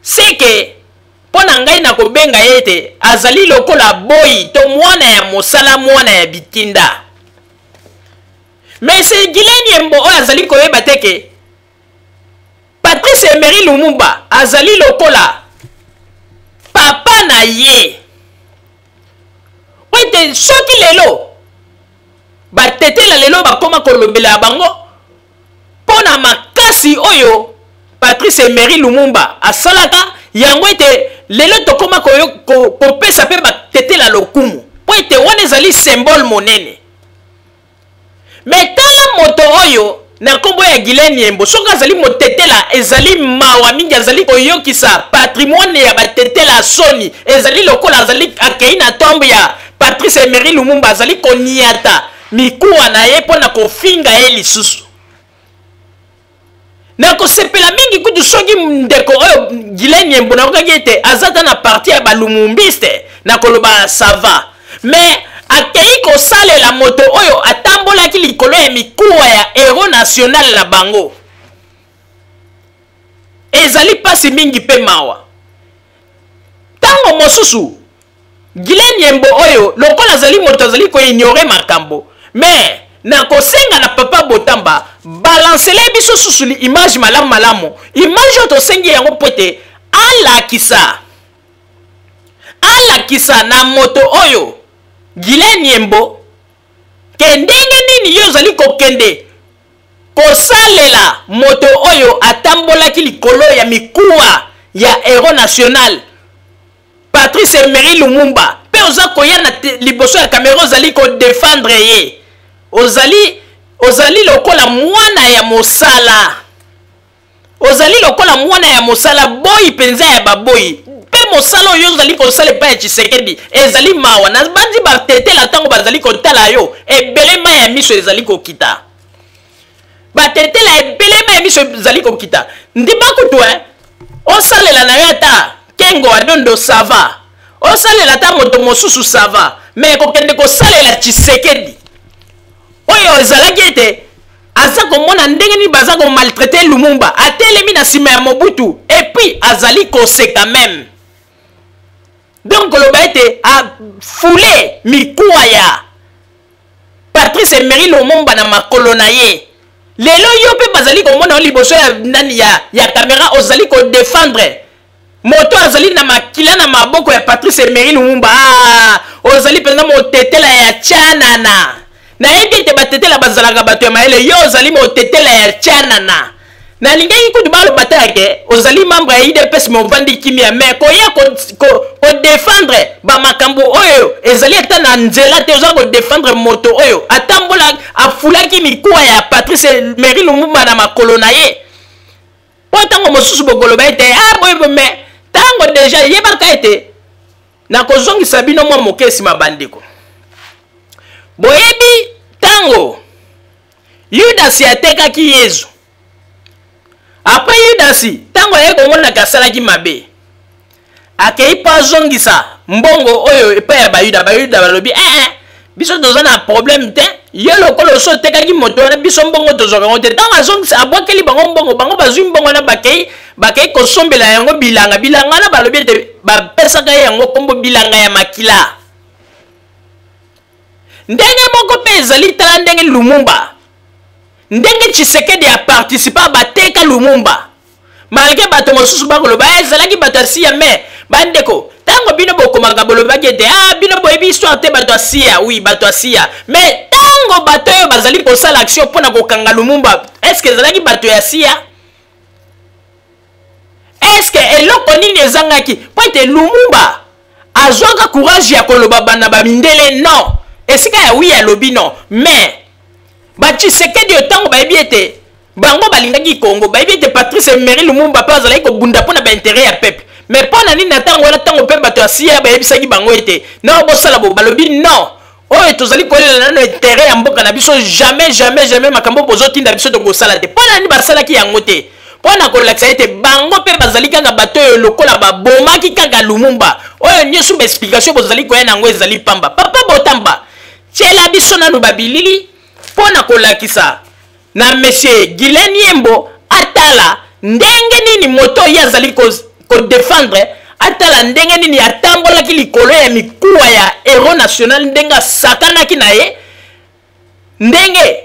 c'est que Mpo na ngai nakobenga ye ete azali lokola boyi to mwana ya mosala, mwana ya bitinda. Mais c'est Guylain Nyembo oyo azali koyeba te ke Patrice Emery Lumumba azali lokola papa na ye. Po ete soki lelo batetela lelo bakoma kolobela bango mpo na makasi oyo Patrice Emery Lumumba asalaka yango ete lelo tokoma kopesa mpe batetela lokumu mpo ete wana ezali symbole monene. Me tala moto oyo na nkombo ya Guylain Nyembo, soki azali motetela ezali mawa mingi, azali koyokisa patrimoine ya batetela soni, ezali lokola azali akei na tombe ya Patrice Emery Lumumba, azali koniata mikuwa na ye mpo na kofinga ye lisusu. Nakosepela mingi kutu soki ndeko oyo Guylain Nyembo nayokaki ete aza ata na parti ya balumumbiste, nakoloba ça va. Mais akei kosalela moto oyo atambolaki likolo ya mikuwa ya héros national na bango. Ezali mpasi mingi mpe mawa. Ntango mosusu Guylain Nyembo oyo lokola azali moto azali ko ignorer makambo mais nakosenga na papa Botamba balancele biso susu image malamu malamu, image oyo tosengi yango mpo ete alakisa alakisa na moto oyo Guylain Nyembo ke ndenge nini yo ozali kokende kosalela moto oyo atambolaki likolo ya mikuwa ya héros national Patrice Emery Lumumba pe oza koya na liboso ya kamera ozali ko defendre ye ozali ozali lokola mwana ya mosala ozali lokola mwana ya mosala boyi mpenza ya baboyi mpe mosala oyo ozali kosala epai ya Tshisekedi ezali mawa na banzi batetela ntango bazali kotala yo ebele mai ya miso ezali kokita batetela ebele mai ya miso ezali kokita ndima kutu eh, osalela na yo ata kengo adondo sava osalela ata moto mosusu sava me kokende kosalela Tshisekedi oyo ezalaki ete aza komona ndenge nini baza komaltraite Lumumba atelemi na nsima ya Mobutu epuis azali koseka meme donc koloba ete afule mikuwa ya Patrice Emery Lumumba na makolo na ye. Lelo yo pe bazali komona yo liboso ya nani ya, ya kamera ozali ko defendre. Moto azali na makila na maboko ya Patrice Emery Lumumba. Ah, ozali mpenza motetela ya Tshanana. Nayebi ete batetela bazalaka bato ya mayele. Yo ozali motetela ya Tshanana. Nalingaki kutu baloba te ke ozali membre ya UDPS mais ovandi kimia, mais koya kodefendre ko, ko bamakambo oyo ezali ata na nzela te. Oza kodefendre moto oyo atambola afulaki mikuwa ya Patrice Emery Lumumba na makolo na ye. Mpo ntango mosusu bokoloba ete ah boye boye, mais ntango deja yebaka ete nakozongisa bino mwa moke nsima. Bandeko, boyebi ntango Yudasi atekaki Yezu, apres Yudasi ntango aye komonaka asalaki mabe, akei mpo azongisa mbongo oyo epai ya Bayuda. Bayuda balobi eh, eh, biso toza na problème te, yo lokola osi otekaki moto wana, biso mbongo tozwaka yango te. Ntango azongisa, abwakeli bango mbongo, bango bazwi mbongo wana, bakei bakei kosombela yango bilanga. Bilanga wana balobi ete bapesaka ye yango nkombo bilanga ya makila. Ndenge moko mpe ezali, tala ndenge Lumumba, ndenge Tshisekedi aparticipa, bateka Lumumba malgre bato mosusu bakoloba eh, ezalaki bato ya siya. Me bandeko, ntango bino bokomaka bolobaki ete ah, bino boyebi histoire te, bato ya siya, oui, bato ya siya. Me ntango bato oyo bazali kosala action mpo na kokanga Lumumba, eske ezalaki bato ya siya? Eske eloko nini ezangaki mpo ete Lumumba azwaka courage ya koloba bana bamindele non, esika ya wi alobi non? Mais batshisekedi oyo ntango bayebi ete bango balingaki Congo, bayebi ete Patrice Emery Lumumba mpe azalaki kobunda mpo na bainteret ya peuple, mais mpo na nini na ntango wana, ntango mpe bato ya siya bayebisaki bango ete non, bosala bo, balobi non, oyo tozali kolela nano interet ya mboka na biso, jamais jamais jamais, makambo bozotinda biso tokosala te. Mpo na nini basalaki yango te? Mpo na kolakisa ete bango mpe bazali kaka bato oyo lokola babomaki kaka Lumumba. Oyo nyonso baexplication bozali koya na yango ezali pamba. Papa Botamba, tiela biso nanu babilili mpo na kolakisa na monsieur Guylain Yembo, atala ndenge nini moto oyo azali kodefendre ko atala ndenge nini atambolaki likolo ya mikuwa ya héros national, ndenge asakanaki na ye, ndenge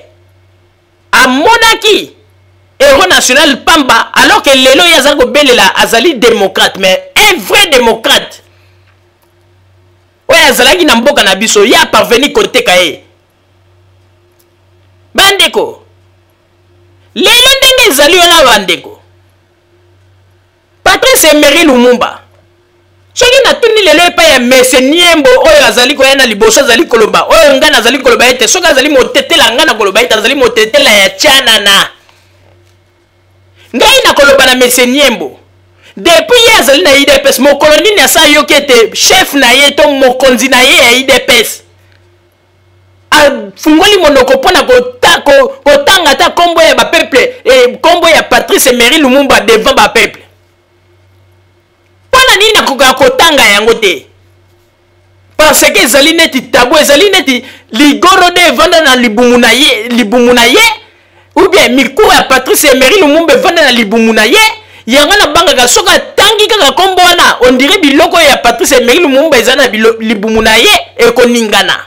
amonaki héros national pamba, alors que lelo ye azali kobelela azali démocrate. Mais un vrai démocrate oyo azalaki na mboka na biso, ye aparveni koteka ye. Bandeko, lelo ndenge ezali wana, bandeko, Patrice Emery Lumumba, soki natuni lelo epai ya mese Niembo oyo azali koya na liboso, azali koloba oyo ngai nazali koloba ete soki azali motetela, ngai nakoloba ete azali motetela ya Tshanana. Ngai nakoloba na mese Niembo, depuis ye azali na UDPS, mokolo nini asa ayoki ete chef na ye to mokonzi na ye ya UDPS afungoli monoko mpo na kotanga ata nkombo ya bapeuple, nkombo ya Patrice Emery Lumumba devant bapeuple? Mpo na nini nakokaka kotanga yango te? Parce que ezali neti tabu, ezali neti ligoro de evanda na libumu na ye, libumu na ye, ou bien mikuwa ya Patrice Emery Lumumba evanda na libumu na ye. Yango nabangaka soki atangi kaka nkombo wana, ondire biloko oyo ya Patrice Emery Lumumba eza na libumu na ye ekoningana.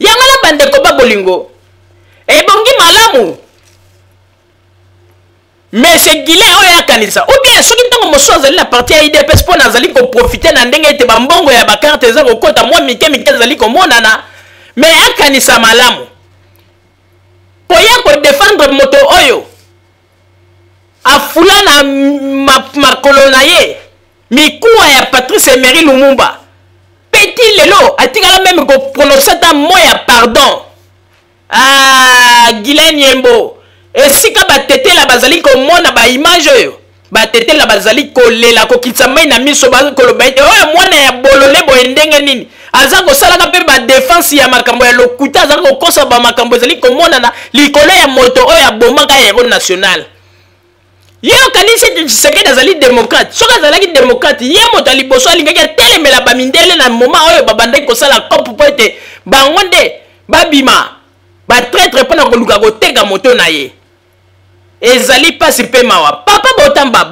Yango na bandeko ba bolingo, ebongi malamu Monsieur Guilain oyo akanisa, ou bien soki ntango mosusu azali na parti ya UDPS mpo na azali koprofite na ndenge ete bambongo ya bakarte eza kokota mwa mike mike ezali komonana, mais akanisa malamu koya kodefendre moto oyo afula na makolo na ye mikuwa ya Patrice Emery Lumumba. Petit lelo atikala meme koprononce ata mot ya pardon. Ah, Guylain Yembo, esika batetela bazali komona ba image oyo, batetela bazali kolela, kokitisa mai na miso, bakoloba ete oyo mwana ya bolole boye ndenge nini aza kosalaka mpe badefense ya makambo ya lokuta, aza kokosa bamakambo ezali komonana likolo ya moto oyo abomaka héros national. Ye okanisi ete Tshisekedi azali demokrate? Soki azalaki demokrate, ye moto ya liboso alingaki atelemela bamindele na moma oyo babandaki kosala cope mpo ete bango nde babima batraitre mpo na koluka koteka moto na ye. Ezali mpasi mpe mawa. Papa Botamba,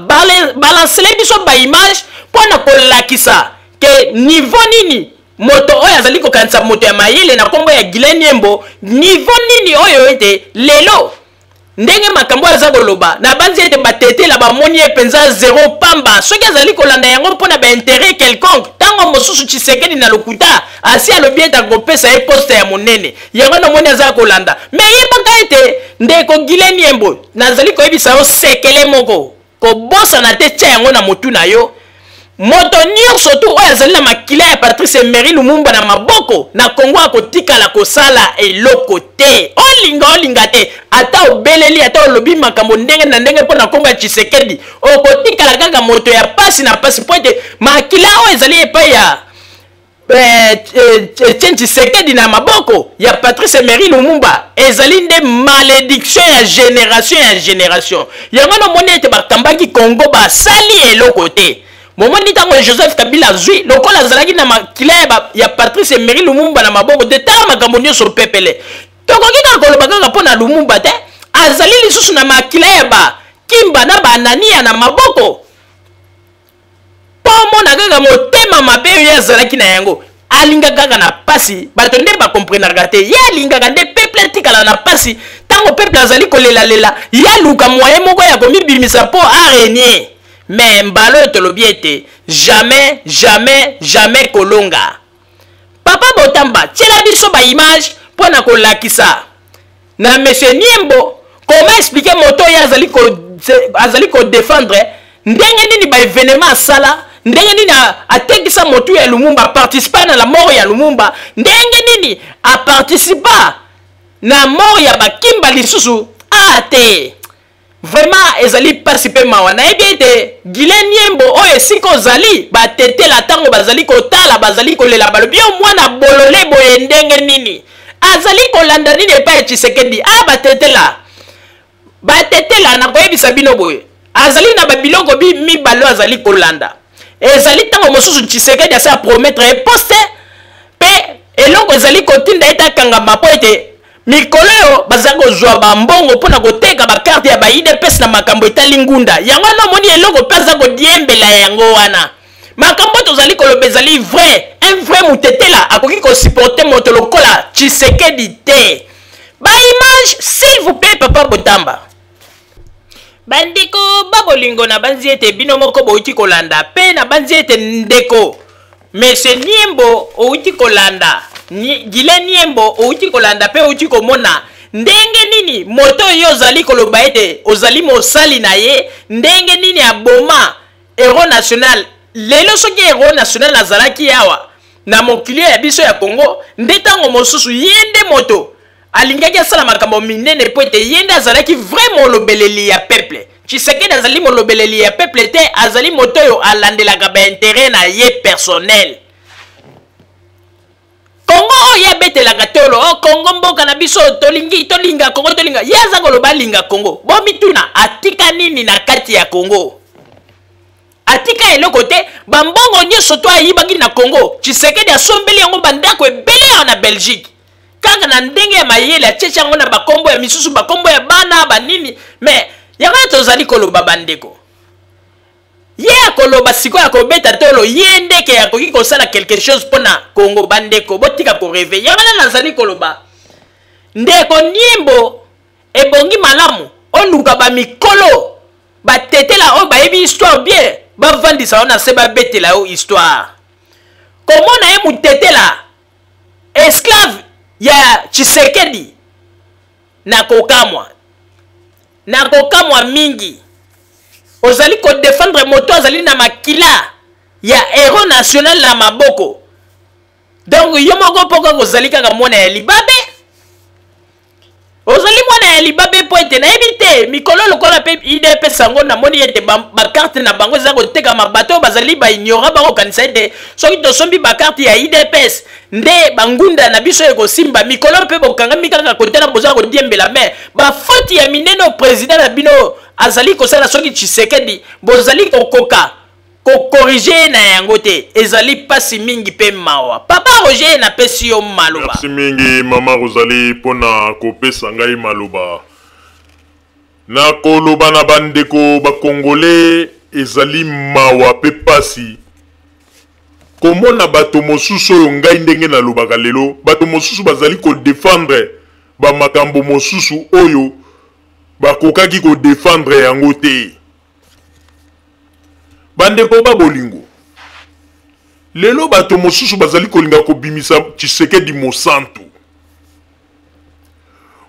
balancele biso baimage mpo na kolakisa ke niveau nini moto oyo azali kokanisa moto ya mayele na nkombo ya Guylain Nyembo, niveau nini oyo ete lelo. Ndenge makambo oyo aza koloba, nabanzi ete batetela bamoni ye mpenza zero pamba. Soki azali kolanda yango mpo na ba interet quelconque, ntango mosusu Tshisekedi na lokuta asi alobi ete akopesa ye poste ya monene. Yango namoni aza kolanda. Mais yebaka ete ndeko Guylain Nyembo, nazali koyebisa yo sekele moko. Kobosana te, tia yango na motu na yo. Moto nyonso tu oyo azali na makila ya Patrice Emery Lumumba na maboko na Congo akotikala kosala eloko te. Olinga olinga te, ata obeleli, ata olobi makambo ndenge na ndenge mpo na nkombo ya Tshisekedi, okotikala kaka moto ya pasi na pasi, mpo ete makila oyo ezali epai ya Eh, eh, Etienne Tshisekedi na maboko ya Patrice Emery Lumumba ezali nde malédiction ya génération ya génération. Yango nomoni ete bakambaki Congo basali eloko te. Momoni ntango Joseph Kabila azwi lokola azalaki na makila ya, ya Patrice Emery Lumumba na maboko te, tala makambo nyonso pepele. Tokoki kaka koloba kaka mpo na Lumumba te, azali lisusu na makila ya ba Kimba na ba Anania na maboko. Mpo omona kaka motema mabe oyo ye azalaki na yango. Alingaka kaka na pasi, bato nde ba comprenaka te. Ye alingaka nde peuple atikala na pasi. Tango peuple azali kolelalela, ye aluka moyen moko ya komibimisa mpo a regner. Mais mbala oyo tolobi ete jamais, jamais, jamais kolonga. Papa Botamba, tiela biso ba images mpo na kolakisa na monsieur Niembo comment expliquer moto oyo azali ko azali ko défendre ndenge nini ba événement asala, ndenge nini atekisa motu ya Lumumba, participa na la mort ya Lumumba, ndenge nini a participa na mort ya Bakimba lisusu a te. Vraiment ezali pasi pe mawa. Nayebi ete Guylain Nyembo oyo esika ozali batetela ntango bazali kotala bazali kolela balobi yo mwana bolole boye ndenge nini azali kolanda nini epai ya Tshisekedi? Ah, batetela batetela, nakoyebisa bino boye azali na babiloko bi mibale oyo azali kolanda. Ezali ntango mosusu Tshisekedi asi apromettre ye poste pe eloko ezali kotinda ete akangama mpo ete Mikolo oyo bazali kozwa ba mbongo mpo na koteka ba carte ya ba udps na makambo etali ngunda. Yango wana omoni eloko mpe aza kodiembela yango wana. Makambo tozali koloba ezali vrai. Un vrai mutetela akoki ko supporter moto lokola Tshisekedi te. Ba images s'il vous plait papa Botamba. Bandeko ba bolingo, nabanzi ete bino moko bowuti kolanda, pe nabanzi ete ndeko Monsieur Niembo owuti kolanda, Guylain Niembo owuti kolanda pe owuti komona ndenge nini moto oyo ozali koloba ete ozali mosali na ye, ndenge nini aboma Hero national. Lelo soki Hero national azalaki awa na mokili ya biso ya Congo, nde tango mosusu ye nde moto alingaki asala makambo minene mpo ete ye nde azalaki vrai molobeleli ya peuple. Tshisekedi azali molobeleli ya peuple te, azali moto oyo alandelaka ba intérêt na ye personnel. Congo oyo ye abetelaka tolo, oh Congo mboka na biso, tolingi tolinga Congo, tolinga. Ye aza koloba alinga Congo. Bomituna atika nini na kati ya Congo? Atika eloko te, ba mbongo nyonso to ayibaki na Congo, Tshisekedi asombeli yango ba ndako ebele awa na Belgique. Kaka na ndenge ya mayele atietie yango na bakombo ya misusu, bakombo ya bana, ba nini. Mais yango wana tozali koloba bandeko. Ye akoloba sikoyo akobeta tolo, ye ndeke akoki kosala quelque chose mpo na Congo. Bandeko botika ko rêver. Yango wana nazali koloba ndeko Niembo, ebongi malamu oluka ba mikolo batetela oyo bayebi histoire bien, bavandisa yo na se babetela yo histoire. Komona ye mutetela esclave ya Tshisekedi, nakokamwa, nakokamwa mingi. Ozali kodefendre moto azali na makila ya héros national na maboko. Donc yo moko mpo kaka ozali kaka mwana ya libabe, ozali mwana ya libabe mpo ete nayebi te mikolo lokola mpe UDPS yango namoni ete ba carte na bango eza kotekama, bato oyo bazali ba ignorant bakokanisa ete soki tosombi ba carte ya UDPS nde bangunda na biso ekosimba. Mikolo mpe bokangami kaka kotala boza kodiembela, mais ba faute ya minene oyo président na bino azali kosala soki Tshisekedi bozali kokoka kokorige ye na yango te, ezali pasi mingi pe mawa. Papa Roger, napesi yo maloba. Merci mingi mama Rosalie pona kopesa ngai maloba. Na koloba na bandeko ba Congolais, ezali mawa pe pasi komona bato mosusu oyo ngai ndenge nalobaka lelo, bato mosusu bazali ko defendre ba makambo mosusu oyo Bakokaki ko defendre yango te. Bandeko ba bolingo, lelo bato mosusu bazali kolinga kobimisa Tshisekedi mosantu.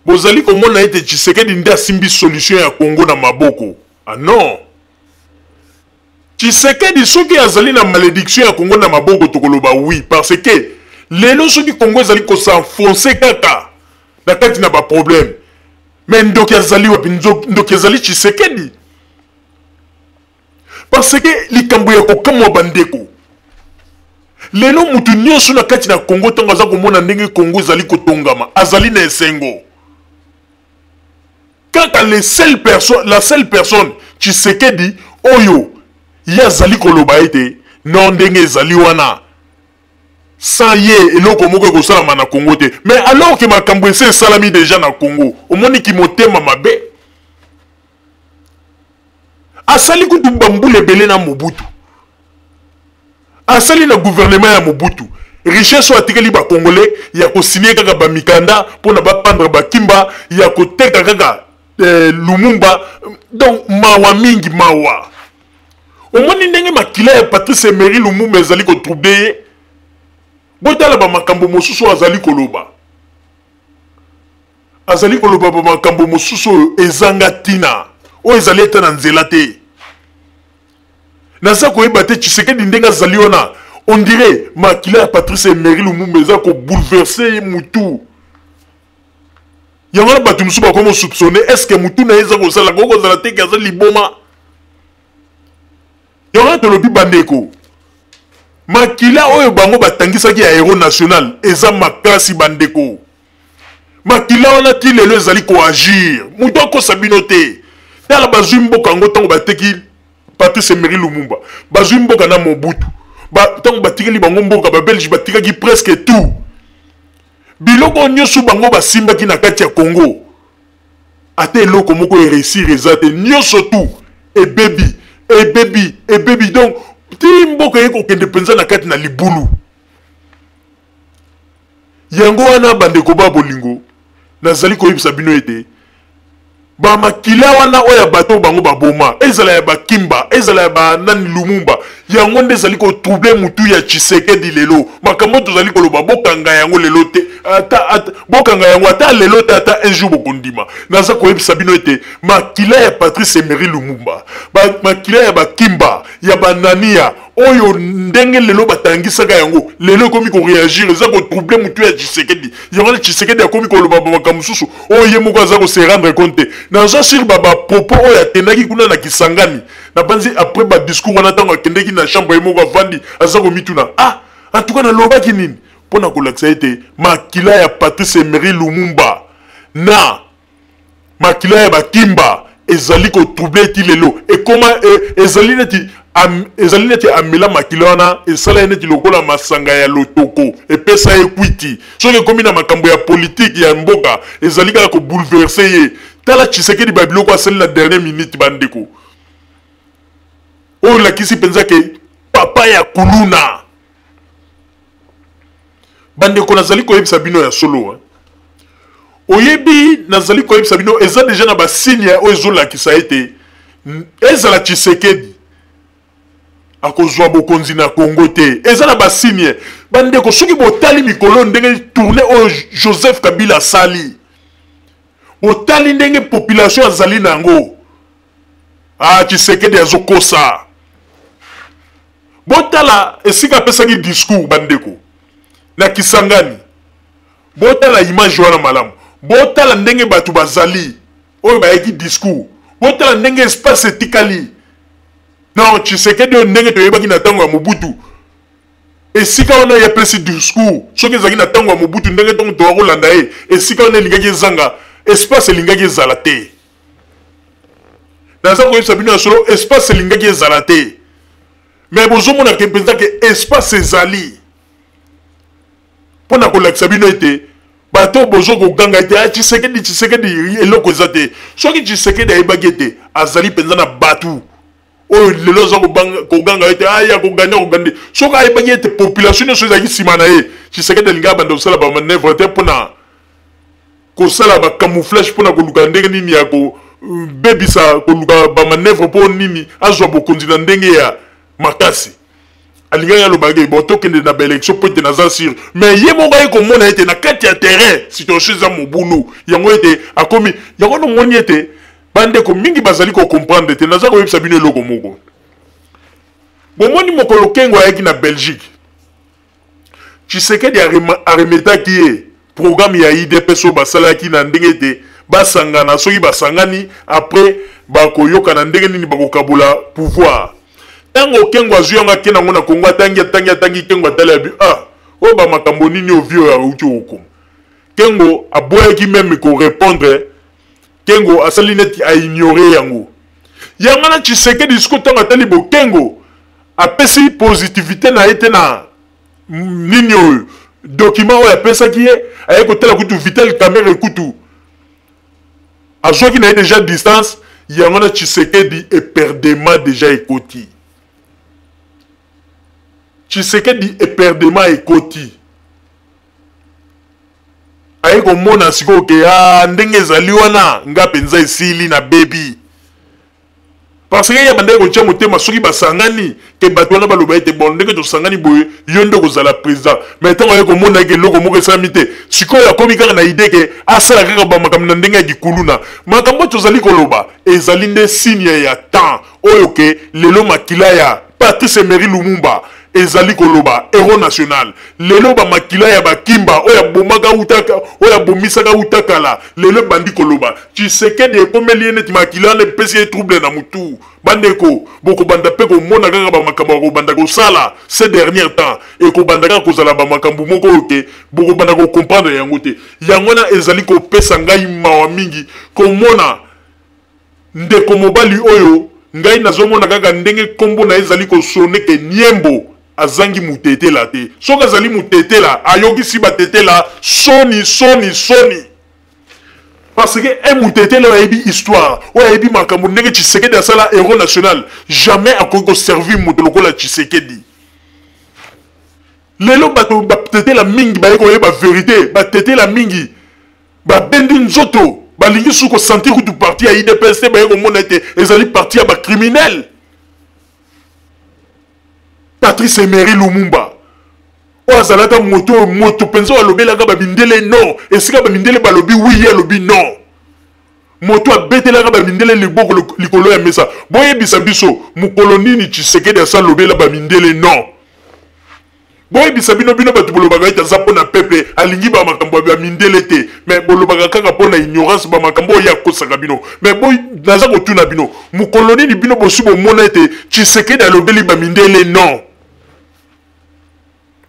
Bozali komona ete Tshisekedi nde asimbi solution ya Congo na maboko. Ah non! Tshisekedi soki azali na malediction ya Congo na maboko tokoloba oui parce que lelo soki Congo ezali ko s'enfoncer kaka na kati na ba problème mais ndoki azali wapi? Ndoki ezali Tshisekedi parce que likambo ya kokamwa bandeko lelo mutu nyonso na kati na Congo ntango aza komona ndenge Congo ezali kotongama azali na esengo. Kaka les seules personnes, la seule personne Tshisekedi oyo ye azali koloba ete non ndenge ezali wana sans ye eloko moko ekosalama na Congo te. Mais alors que makambo ese esalami deja na Congo, omoni kimotema mabe. Asali kutu bambula ebele na Mobutu. Asali na gouvernement ya Mobutu. Richesse oyo atikeli ba Congolais ya ko signer kaka ba mikanda pona ba pendre ba Kimba, ya koteka kaka eh, Lumumba. Donc mawa mingi mawa. Omoni ndenge makila ya Patrice Emery Lumumba ezali ko troubler ye. Botala ba makambo mosusu oyo azali koloba. Azali koloba ba makambo mosusu oyo ezanga tina, oyo ezali ata na nzela te. Naza koyeba te Tshisekedi ndenge azali wana, on dirait makila ya Patrice Emery Lumumba eza ko bouleverser ye mutu. Yango wana bato mosusu bakomi soupçonner est-ce que mutu na ye eza kosala koki kozala te ke aza liboma. Yango wana tolobi bandeko, makila oyo bango batangisaki ya héros national eza makasi bandeko. Makila wana ti lelo ezali ko agir. Moto akosa bino te. Tala bazwi mboka yango ntango bateki Patrice Emery Lumumba. Bazwi mboka na Mobutu. Ba, ntango batikeli bango mboka, ba Belge batikaki presque tout. Biloko nyonso bango basimbaki na kati ya Congo. Ata eloko moko e réussir eza te. Nyonso tout ebebi, ebebi, ebebi. Donc ti mboka eye kokende mpenza na kati na libulu. Yango wana bandeko ba bolingo, nazali koyebisa bino ete ba makila wana oyo ya bato bango baboma, ezala ya bakimba, ezala ya ba nani Lumumba, yango nde ezali ko troubler mutu ya Tshisekedi lelo. Makambo tozali koloba, bokanga yango lelo te, ata, ata, bokanga yango ata lelo te, ata un jour bokondima. Naza koyebisa bino ete makila ya Patrice Emery Lumumba, ba, makila ya bakimba, ya banania oyo ndenge lelo batangisaka yango lelo ekomi koreagir, eza kotrouble motu ya Tshisekedi. Yango wana Tshisekedi akomi koloba makambo mosusu oyo ye moko aza kose rendre compte te. Naza sur ba bapropos oyo akendaki kuna na Kisangani, nabanzi après badiscours wana ntango akendeki na chambre ye moko avandi aza komituna, ah, en tout cas nalobaki nini mpo na kolakisa ete makila ya Patrice Emery Lumumba na makila ya bakimba ezali ko troubler ti lelo. Ekoma, e, ezali neti am, ezali neti amela makila wana esala ye neti lokola masanga ya lotoko, epesa ye kwiti. Soki ekomi na makambo ya politike ya mboka ezali kaka ko bouleverser ye. Tala Tshisekedi ba biloko asali na dernière minute bandeko. Oyo lakisi mpenza ke papa ya kuluna. Bandeko nazali koyebisa bino ya solo, hein. Oyebi nazali koyebisa bino eza deja na ba signe oyo ezolakisa ete ezala Tshisekedi akozwa bokonzi na Congo te. Eza na ba signe. Bandeko soki botali mikolo ndenge tournée oyo Joseph Kabila asali, botali ndenge population azali na yango, ah, Tshisekedi azokosa. Botala esika apesaki discours bandeko na Kisangani. Botala image wana malamu. Botala ndenge bato bazali oyo bayaki discours. Botala ndenge espace etikali. Non, Tshisekedi oyo ndenge toyebaki na tango ya Mobutu. Esika wana ye apesi discours, soki ezalaki na tango ya Mobutu ndenge tango toka kolanda ye, esika wana elingaki ezanga, espace elingaki ezala te. Naza koyebisa bino ya solo, espace elingaki ezala te. Mais bozomona ke mpenza ke espace ezali. Mpo na kolakisa bino ete bato bozo koganga ete, ah, Tshisekedi, Tshisekedi, eloko eza te. Soki Tshisekedi ayebaki ete azali mpenza na bato oyo lelo aza koganga ete, ah, ya koganya, koganya. Soki ayebaki ete population nyonso ezalaki nsima na ye, Tshisekedi alingaki abanda kosala ba manœuvre te mpo na kosala ba camouflage mpo na koluka ndenge nini ya ko kobebisa, koluka bamanœuvre mpo nini azwa bokonzi na ndenge ya makasi. Alingaki alobaki: "Bon, tokende na baélection mpo ete naza sûr." Mais ye moko aye komona ete na kati ya terrain situation eza mobulu. Yango ete akomi yango nomoni ete bandeko mingi bazali kocomprendre te. Naza koyebisa bino eloko moko. Bomoni, mokolo Kengo ayaki na Belgique, Tshisekedi aremetaki ye programme ya UDPS oyo basalaki na ndenge ete basangana. Soki basangani, après bakoyokana ndenge nini bakokabola pouvoir. Ntango Kengo azwi yango, ake nango na Kongo, atangi, atangi, atangi. Kengo atali, abi: "Ah, oyo bamakambo nini ovi oyo auti okoma?" Kengo aboyaki même korépondre. Kengo asali neti aignore yango. Yango na Tshisekedi siko, ntango atali bokengo apesi positivité na ye te na nini oyo document oyo apesaki ye, aye kotala kutu Vital Kamerhe, kutu azwaki na ye déjà distance. Yango na Tshisekedi éperdument déjà ekoti. Tshisekedi éperdument ekoti. Aye komona sikoyo ke a ndenge ezali wana, nga mpenza esili na bebi, parce que ye bandaki kotia motema soki basangani ke bato wana baloba ete: "Bon, ndenge tosangani boye, yo nde kozala président." Mais ntango aye komona eke eloko moko esalami te, sikoyo akomi kaka na idée ke asala kaka bamakambo na ndenge ya kikuluna. Makambo tozali koloba ezali nde signe ya temps oyo ke lelo makila ya Patrice Emery Lumumba ezali koloba, héros national. Lelo bamakila ya bakimba oyo abomaka utaka, oyo abomisaka uta kala, lelo ebandi koloba. Tshisekedi ekomeli ye neti makila wana epesi ye trouble na mutu. Bandeko, bokobanda mpe komona kaka bamakambo ya kobanda kosala ces derniers temps, ekobanda kaka kozala bamakambo moko oyo te bokobanda kocomprendre yango te. Yango wana ezali kopesa ngai mawa mingi komona ndeko mobali oyo. Ngai nazomona kaka ndenge nkombo na ye ezali kosone ke Niembo azangi mutetela te. Soki azali mutetela, ayokisi batetela soni, soni, soni, parce que un mutetela oyo ayebi histoire, oyo ayebi makambo ndenge Tshisekedi asala héros national, jamais akoki koservir moto lokola Tshisekedi. Lelo bato batetela mingi baye koyeba vérité. Batetela mingi babendi nzoto, balingi su kosentir kutu parti ya UDPS te. Baye komona ete ezali parti ya bacriminel. Patrice Emery Lumumba oyo azalaka moto, moto mpenza oyo alobelaka bamindele non. Esika bamindele balobi oui, ye alobi non. Moto abetelaka bamindele liboko likolo ya mesa. Boyebisa biso mokolo nini Tshisekedi asa alobela bamindele non. Boyebisa bino, bino bato bolobaka ete aza mpo na peuple, alingi bamakambo ya bamindele te, mais bolobaka kaka mpo na ignorance bamakambo oyo akosaka bino. Mais naza kotuna bino, mokolo nini bino bosi bomona ete Tshisekedi alobeli bamindele non?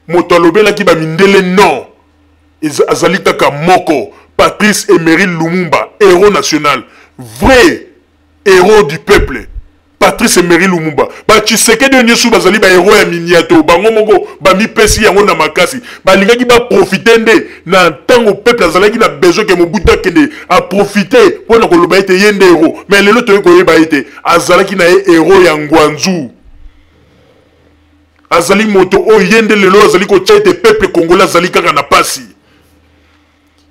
Moto alobelaki bamindele non azali kaka moko: Patrice Emery Lumumba, héros national, vrai héros du peuple, Patrice Emery Lumumba. Batshisekedi oyo nyonso bazali bahéros ya miniato. Bango moko bamipesi yango na makasi. Balingaki baprofite nde na ntango peuple azalaki na besoin ke Mobutu akende, aprofite mpona koloba ete ye nde héros. Mais lelo toyei koyeba ete azalaki na ye héros ya ngwanzu. Azali moto oyo ye nde lelo azali kotia ete peuple congolais azali kaka na pasi.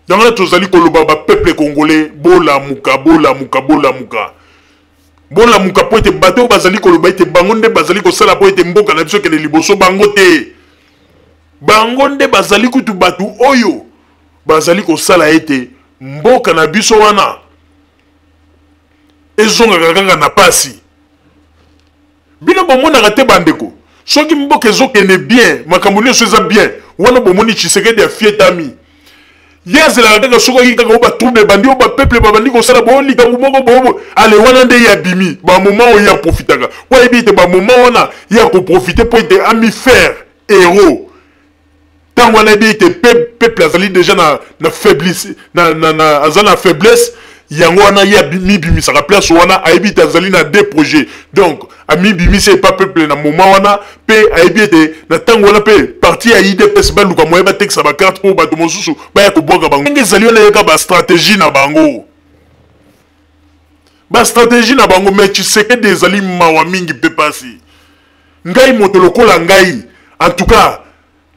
Yango wana tozali koloba: bapeuple congolais, bolamuka, bolamuka, bolamuka, bolamuka, mpo ete bato oyo bazali koloba ete bango nde bazali kosala mpo ete mboka na biso ekende liboso, bango te. Bango nde bazali kutu bato oyo bazali kosala ete mboka na biso wana ezongaka kaka na pasi. Bino bomonaka te, bandeko, soki mboka ezokende bien, makambo nyonso eza bien wana, bomoni Tshisekedi afietami. Ye azelaka kaka soki oki kaka oyo batrouble ebandi, oyo bapeuple babandi kosala bo likambo moko bobo ale wana, nde ye abimi. Bamoment oyo ye aprofitaka po ayebi ete bamoment wana ye akoprofite mpo ete amifaire héros. Ntango wana ayebi ete peuple azali déjà na faiblesse, na aza na faiblesse. Yango wana ye amibimisaka place wana. Ayebi ete azali na deux projets, donc amibimisi epa peuple na moment wana, mpe ayebi ete na ntango wana mpe parti ya UDPS baluka moye batekisa bacarte mpo bato mosusu baya kobwaka bango. Ndenge ezali wana, yeka bastratégie na bango, bastratégie na bango. Mais Tshisekedi, ezali mawa mingi mpe pasi. Ngai, moto lokola ngai, en tout cas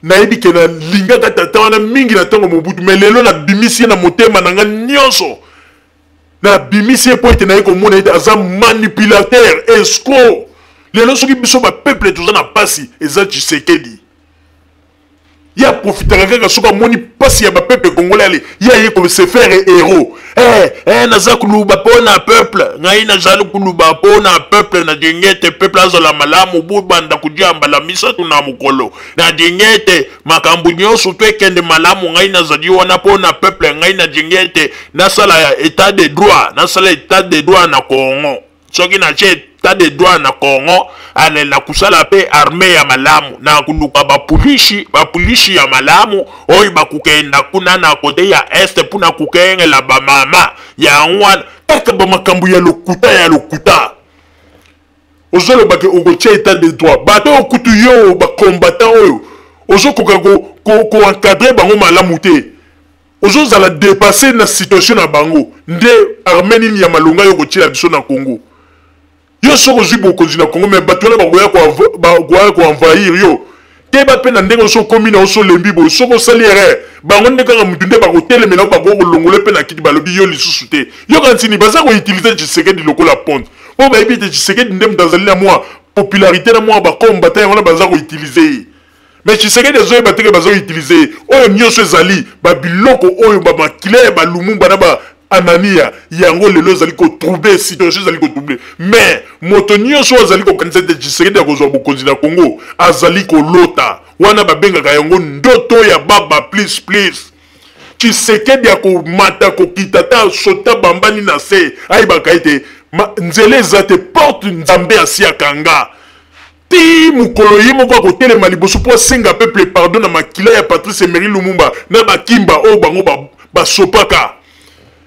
nayebi ke nalingaka tata wana mingi na ntango Mobutu, mais lelo nabimisi ye na motema na ngai nyonso. Nabimisi ye mpo ete naye komona ete aza manipulateur, escroc. Lelo soki biso ba peuple toza na pasi, eza Tshisekedi. Ye aprofitaka kaka soki amoni pasi ya ba peuple congolais, ale ye aye ko se faire héros. Eh, eh, naza kuluba mpo na peuple, ngai nazali kuluba mpo na peuple, nalingi ete peuple azala malamu, bobanda kodia mbala misatu na mokolo, nalingi ete makambo nyonso to ekende malamu, ngai nazali wana mpo na peuple, ngai nalingi ete nasala état de droit, nasala état de droit na Congo. Soki natie état de droit na Congo, ale nakosala mpe armée ya malamu, nakoluka bapolisi, bapolisi ya malamu oyo bakokenda kuna na kote ya est mpona kokengela bamama yango wana. Kaka bamakambo ya lokuta ya lokuta. Ozoloba ke okotia état de droit, bato oyo kutu yo bacombattant oyo ozokoka koencadre bango malamu te, ozozala dépassé na situation na bango. Nde armée nini ya malonga yo kotiela biso na Congo? Yo soki ozwi bokonzi na Congo, mais bato wana bakoya koenvahir yo. Keba mpe na ndenge oso okomi na oso olembi boye, soki osali erreur, bango nde kaka mutu nde bakotelemela yo, bakoki kolongola mpe na kiti, balobi yo lisusu te. Yoka ntini baza koutilize Tshisekedi lokola ponte, mpo bayebi ete Tshisekedi nde moto azali na mwa popularité na mwa bakombata, yango wana baza koutilize ye. Mais Tshisekedi azoyeba te ke baza koutilize ye. Oyo nyonso ezali babiloko oyo bamakila ya balumumba na ba Anania, yango lelo ezali kotrouble situation, ezali kotrouble. Mais moto nyonso oyo azali kokanisa ete Tshisekedi akozwa bokonzi na Congo azali kolota. Wana babengaka yango ndoto ya baba plus plus. Tshisekedi akomata kokita ta sota bambani na se, ayebaka ete nzela eza te, porte Nzambe asi akanga. Ti mokolo ye moko akotelema liboso mpo asenga peuple pardon na makila ya Patrice Emery Lumumba na bakimba oyo bango basopaka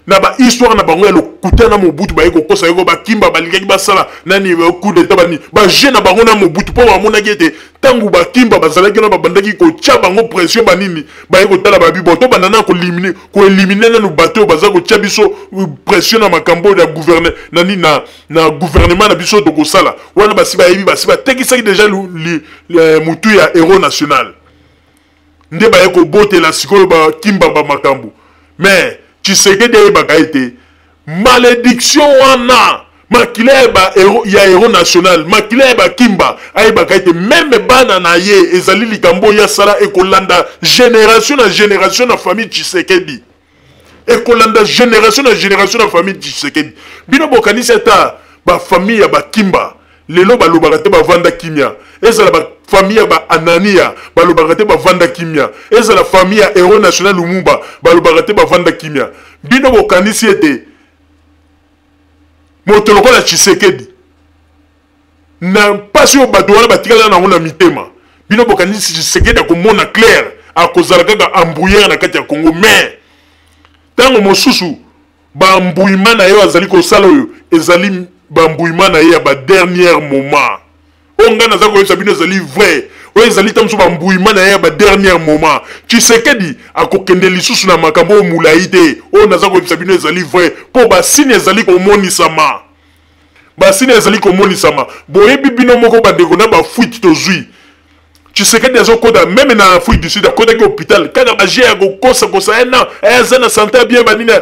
na ba histoire na bango ya lokuta na Mobutu. Baye kokosa yoko bakimba balingaki basala nani coup d'état, bani ba jeu na bango na Mobutu, mpo bamonaki ete ntango bakimba bazalaki wana babandaki kotya bango pression banini. Baye kotala babi bo tobanda na koelimine nanu bato oyo baza kotya biso pression na makambo oyo ya gouverne nani na gouvernement na biso tokosala wana. Basi bayebi, basi batekisaki deja mutu ya héros national, nde baye kobotela sikoyo bakimba ba makambo. Mais Tshisekedi ayebaka ete malédiction wana, makila ya ba héros, ya héros national, makila ya bakimba, ayebaka ete meme bana na ye, ezali likambo oyo asala ekolanda génération na génération na famille Tshisekedi, ekolanda génération na génération na famille Tshisekedi. Bino bokanisi ata bafamille ya bakimba lelo balobaka te bavanda kimia, ezala bafamille ya baanania balobaka te bavanda kimia, ezala famille ya héros national Lumumba balobaka te bavanda kimia. Bino bokanisi ete moto lokola Tshisekedi, na mpasi oyo bato wana batikala nango na mitema, bino bokanisi Tshisekedi akomona clair, akozala kaka embrouilleur na kati ya Congo? Mais ntango mosusu bambouillement na ye azali kosala oyo ezali bambouillement na ye ya ba dernier moment. Oyo ngai naza koyebisa bino ezali vrai, oyo ezali ntango mosusu bambouillement na ye ya ba dernier moment. Tshisekedi akokende lisusu na makambo oyo molai te. Oyo naza koyebisa bino ezali vrai, mpo basini ezali komonisama, basini ezali komonisama. Boyebi bino moko bandeko na bafuite tozwi, Tshisekedi azokota meme na Afrique du Sud, akotaki hôpital kaka baje ya kokosakosa ye na aza na santé bien banini.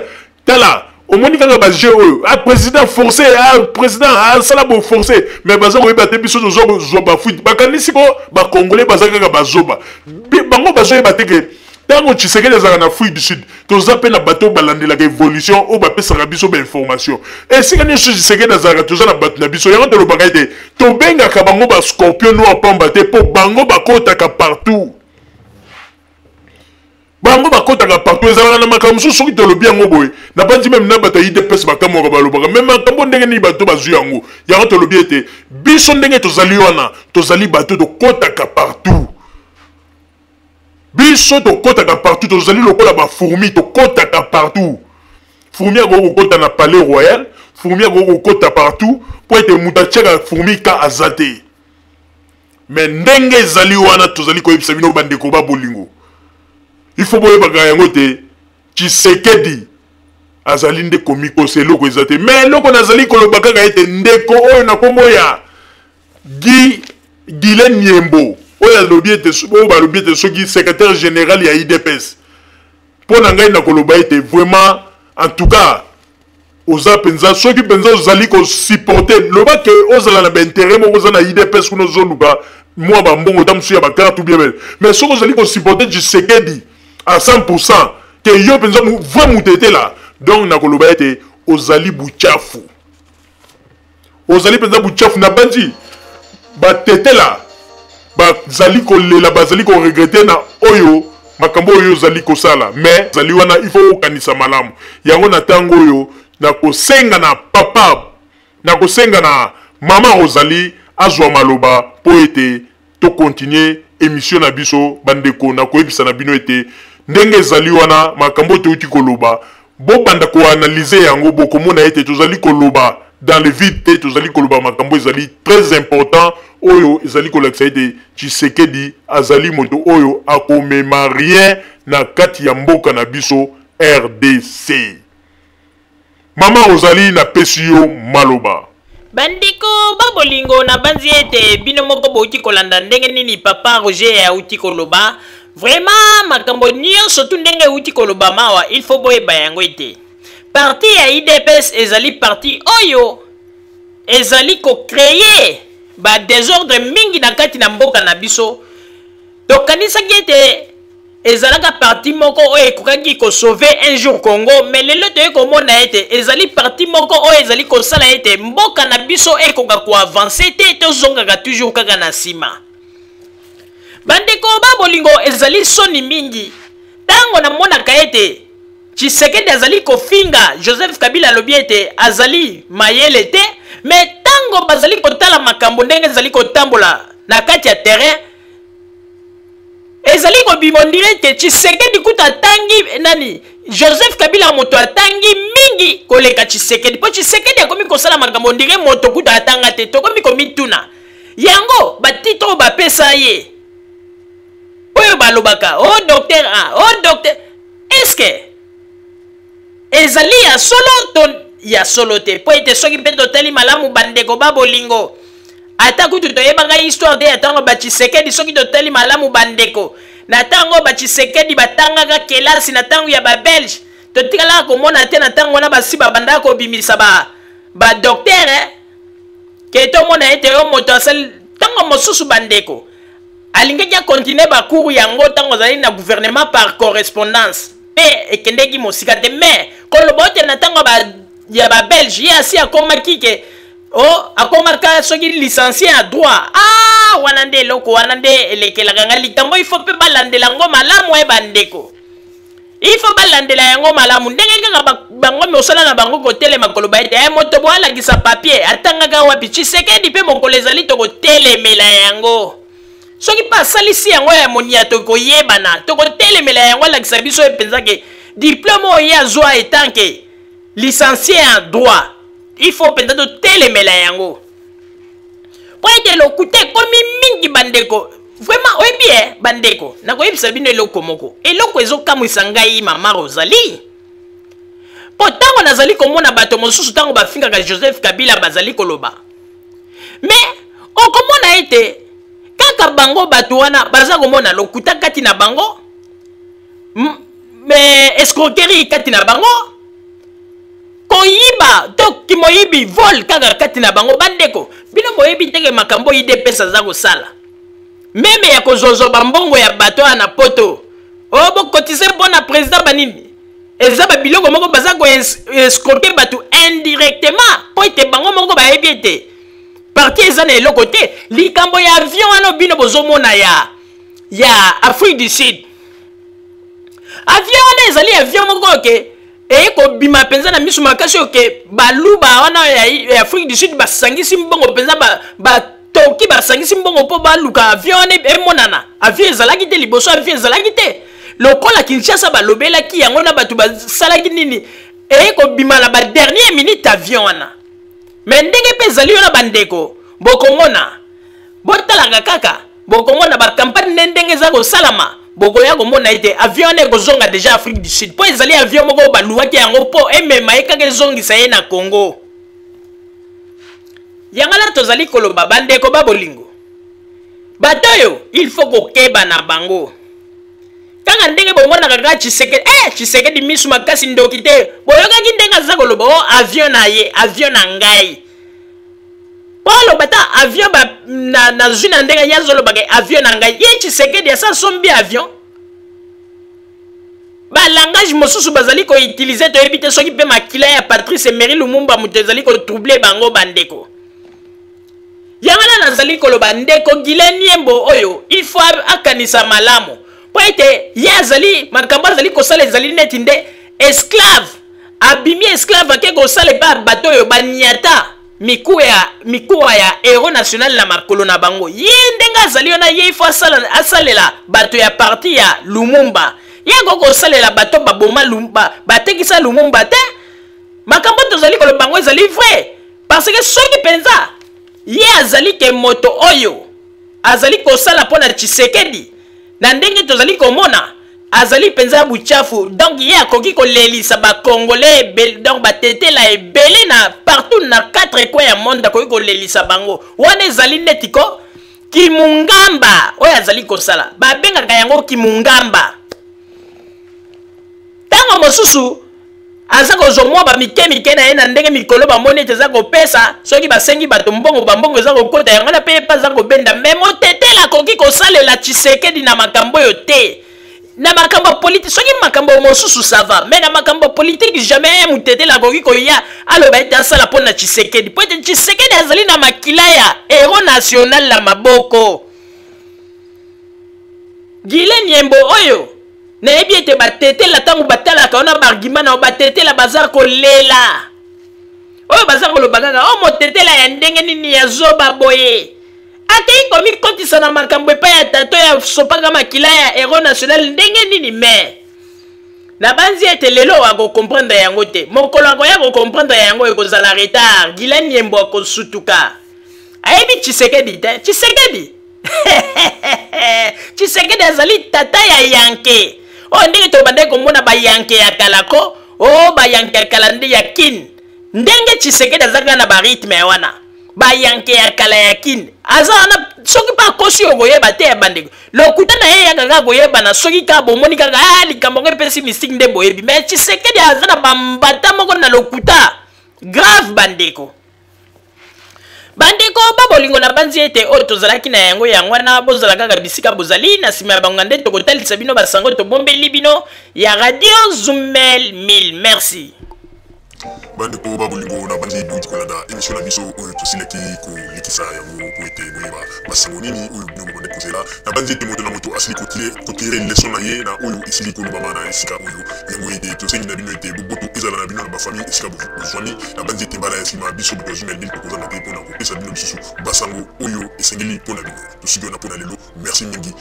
Tala, omoni kaka baje oyo, ah président forcé, ah président asala bo forcé, mais baza koyeba te biso tozwa bafuite. Bakanisi ko bacongolais baza kaka bazoba, bango bazoyeba te ke ntango Tshisekedi azalaka na Afrique du Sud, toza mpe na bato oyo balandelaka évolution, oyo bapesaka biso bainformation esika nyonso Tshisekedi azalaka. Toza na bato na biso, yango tolobaka ete tobengaka bango bascorpion noir pamba te, mpo bango bakotaka partout, bango bakotaka partout. Ezalaka na makambo mosusu soki tolobi yango boye, nabanzi meme na bato ya UDPS bakamwaka, balobaka me makambo ndenge nini bato bazwi yango. Yango tolobi ete biso ndenge tozali wana, tozali bato tokotaka partout. Biso tokotaka partout, tozali lokola bafourmi, tokotaka partout. Fourmi akoki kokota na palais royal, fourmi akoki kokota partout, mpo ete moto atiaka fourmi ka aza te. Me ndenge ezali wana, tozali koyebisa bino bandeko ba bolingo, il faut boyebaka yango te, Tshisekedi azali nde komikosa, eloko eza te. Me eloko nazali koloba kaka ete ndeko oyo na kombo ya Guy Guylain Nyembo, oyo alobi ete, oyo balobi ete soki secrétaire général ya UDPS, mpo na ngai nakoloba ete vraiment, en tout cas, Oza mpenza, soki mpenza ozali kosupporte, loba ke ozala na bainteret moko, oza na UDPS kuna, ozoluka mwa bambongo ta mosusu ya bacarte ou bien, mais soki ozali kosupporte Tshisekedi à 100% ke yo mpenza vrai mutetela, donc nakoloba ete ozali buchafu, ozali mpenza buchafu. Na banzi batetela bazali kolela, bazali koregrete na oyo makambo oyo ozali kosala, mais ozali wana, il faut okanisa malamu yango. Na ntango oyo nakosenga na papa, nakosenga na mama Rosalie azwa maloba mpo ete tokontinue émission na biso. Bandeko, nakoyebisa na bino ete ndenge ezali wana, makambo oyo touti koloba, bobanda koanalyse yango, bokomona ete tozali koloba dans le vide te, tozali koloba makambo ezali très important, oyo ezali kolakisa ete Tshisekedi azali moto oyo akomema rien na kati ya mboka na biso RDC. Mama Rosalie, napesi yo maloba. Bandeko ba bolingo, nabanzi ete bino moko bouti kolanda ndenge nini papa Roger auti koloba. Vraiment, makambo nyonso tu ndenge euti koloba mawa, il faut boyeba yango ete parti ya UDPS ezali parti oyo ezali kocreye ba desordre mingi na kati na mboka na biso. Tokanisaki ete ezalaka parti moko oyo ekokaki kosauve un jour Congo, mais lelo toye komona ete ezali parti moko oyo ezali kosala ete mboka na biso ekoka koavanse te, tozongaka toujours kaka na nsima. Bandeko ba bolingo, ezali soni mingi ntango namonaka ete Tshisekedi azali kofinga Joseph Kabila, alobi ete azali mayele te, mais ntango bazali kotala makambo ndenge ezali kotambola na kati ya terrain, ezali kobima ondire ete Tshisekedi kuta atangi nani, Joseph Kabila moto atangi mingi koleka Tshisekedi, mpo Tshisekedi akomi kosala makambo ondire moto kuta atanga te. Tokomi komituna yango batitre oyo bapesa ye, oyo balobaka o oh, docteur a o oh, docteur, eske ezali ya solo to ya solo te? Mpo ete soki mpe totali malamu, bandeko ba bolingo, ata kutu toyebaka histoire te ya ntango batshisekedi. Soki totali malamu, bandeko, na ntango batshisekedi batangaka kelasi na ntango ya babelge, totikalaka komona te na ntango wana basi babandaka kobimisa ba badoktere eh? Ke tomona ete oyo moto asali ntango mosusu, bandeko, alingaki akontinue bacours yango ntango azali na gouvernement par correspondance, mpe ekendeki mosika te. Mais koloba ote na ntango ya babelge ye asi akomaki ke o oh, akomaka soki licencié en droit, ah, wana nde eloko wana nde elekelaka ngai likambo. Ifo mpe balandela yango malamu e bandeko, il faut balandela yango malamu ndenge kaka bango mosala na bango kotelema koloba ete eh, moto bo alakisa papier atangaka wapi. Tshisekedi mpe mokolo ezali tokotelemela yango, soki mpe asalisi yango ya monia, tokoyebana, tokotelemela yango, alakisa biso ye mpenza ke diplome oyo ye azwa etanke licencié en droit. Il faut mpenza totelemela yango mpo ete lokuta ekomi mingi, bandeko. Vraiment, oyebi e bandeko, nakoyebisa bino eloko moko, eloko ezokamwisa ngai mama Rosalie, mpo ntango nazali komona bato mosusu, ntango bafingaka Joseph Kabila, bazali koloba, me okomona ete kaka bango bato wana baza komona lokuta kati na bango, me escroquerie kati na bango, koyiba to kimoyibi, vol kaka kati na bango. Bandeko, bino boyebi teke makambo UDPS aza kosala, meme ya kozwazwa bambongo ya bato wana na poto, oyo bokotise mpo na président banini, eza babiloko moko baza koescroke bato indirectement, mpo ete bango moko bayebi ete parti eza na eloko te. Likambo ya avion wana bino bozomona ya Afrique du Sud, avion wana ezali avion moko oke eye kobima mpenza na miso makasi, oyo ke baluba wana ya Afrique du Sud basangisi mbongo mpenza, batoki basangisi mbongo mpo baluka avion wana emonana. Avion ezalaki te liboso, avion ezalaki te. Lokola Kinshasa balobelaki yango na bato basalaki nini, eye kobima na badernier minute avion wana. Me ndenge mpe ezali wana, bandeko, bokomona, botalaka kaka, bokomona bakampagne nde ndenge eza kosalama, bokoya komona ete avion wana ekozonga deja Afrique du Sud, mpo ezali avion moko baluwaki yango mpo emema ye kaka, ezongisa ye na Congo. Yango wana tozali koloba, bandeko ba bolingo, bato oyo il faut kokeba na bango. Kaka ndenge bomonaka kaka Tshisekedi, eh, Tshisekedi misu makasi ndoki te. Boyokaki ndenge aza koloba o oh, avion na ye, avion na ngai. Po aloba ta avion ba na nazwi na ndenge ye azoloba ke avion na ngai. Ye Tshisekedi asa sombi avion. Ba langage mosusu bazali ko utiliser toyebi te soki pe makila ya Patrice Emery Lumumba moto ezali ko troubler bango bandeko. Yango wana nazali koloba ndeko Guylain Nyembo oyo il faut akanisa malamu mpo ete ye azali makambo azali kosala ezali neti nde esclave abimi esclave ake kosala epai ya bato oyo baniata mikuwa ya héros national na makolo na bango. Ye ndenge azali wana ye il faut asalela bato ya parti ya Lumumba. Ye akoki kosalela bato baboma Lumumba, batekisa Lumumba te. Makambo tozali koloba yango ezali vrai. Parce que soki penza ye azali ke moto oyo azali kosala mpo na Tshisekedi na ndenge tozali komona azali penza buchafu, donc ye akoki kolelisa ba Congolais ebele, donc batetela ebele na partout na quatre coins ya monde akoki kolelisa bango. Wana ezali neti ko kimungamba oyo azali kosala, babengaka yango kimungamba. Tango mosusu aza kozwa mwa ba mike mike na ye na ndenge mikolo bamoni ete eza kopesa, soki basengi bato mbongo, bambongo eza kokota, yango wana mpe ye mpe aza kobenda. Me motetela akoki kosalela Tshisekedi na makambo oyo te, na makambo ya politike. Soki makambo mosusu ça va, mais na makambo ya politike jamais motetela akoki koya aloba ete asala mpo na Tshisekedi, mpo ete Tshisekedi azali na makila ya héros national na maboko. Guylain Nyembo oyo nayebi ete batetela ntango batalaka wana baargument na yo, batetela baza kolela oyo baza koloba kaka o motetela ya ndenge nini ya zoba boye, akei komikotisa na makambo epai ya tato ya sopaka makila ya héros national ndenge nini. Me nabanzi ete lelo akokomprendre yango te, mokolo akoya kokomprendre yango ekozala retard. Guylain Nyembo akosutuka, ayebi Tshisekedi te. Tshisekedi Tshisekedi azali tata ya yanke oyo ndenge tobandaki komona bayanke ya kala ko o oh, bayanke ya kala nde ya kin, ndenge Tshisekedi aza kaka na barythme wana bayanke ya kala ya kin aza wana. Soki mpe akosi okoyeba te ya bandeko, lokuta na ye eyaka kaka koyebana soki kaka bomoni kaka ah, likambo yango epesi mystique nde boyebi. Mais Tshisekedi aza na bambata moko na lokuta grave bandeko. Bandeko ba bolingo, nabanzi ete oyo tozalaki na yango yango wana. Bozala kaka bisika bozali na nsima ya bango nde tokotalisa bino basango tobombeli bino ya Radio Zumel 1000. Merci. Bandeko ba bolingo, na bandi bouti kolanda émission na biso oyo tosilaki kolekisa yango po ete boyeba basango nini oyo bino bobandi kozela. Na bandi ete moto na moto asili kotire leson na ye na oyo esili kolobama na esika oyo. Yango ete tosengi na bino ete boboto ezala na bino na bafamille esika bozwami. Na bandi ete mbala ya nsima biso bato ya Zumel 1000 tokozanga te mpo na kopesa bino lisusu basango oyo esengeli mpo na bino. Tosuki wana mpo na lelo. Merci mingi.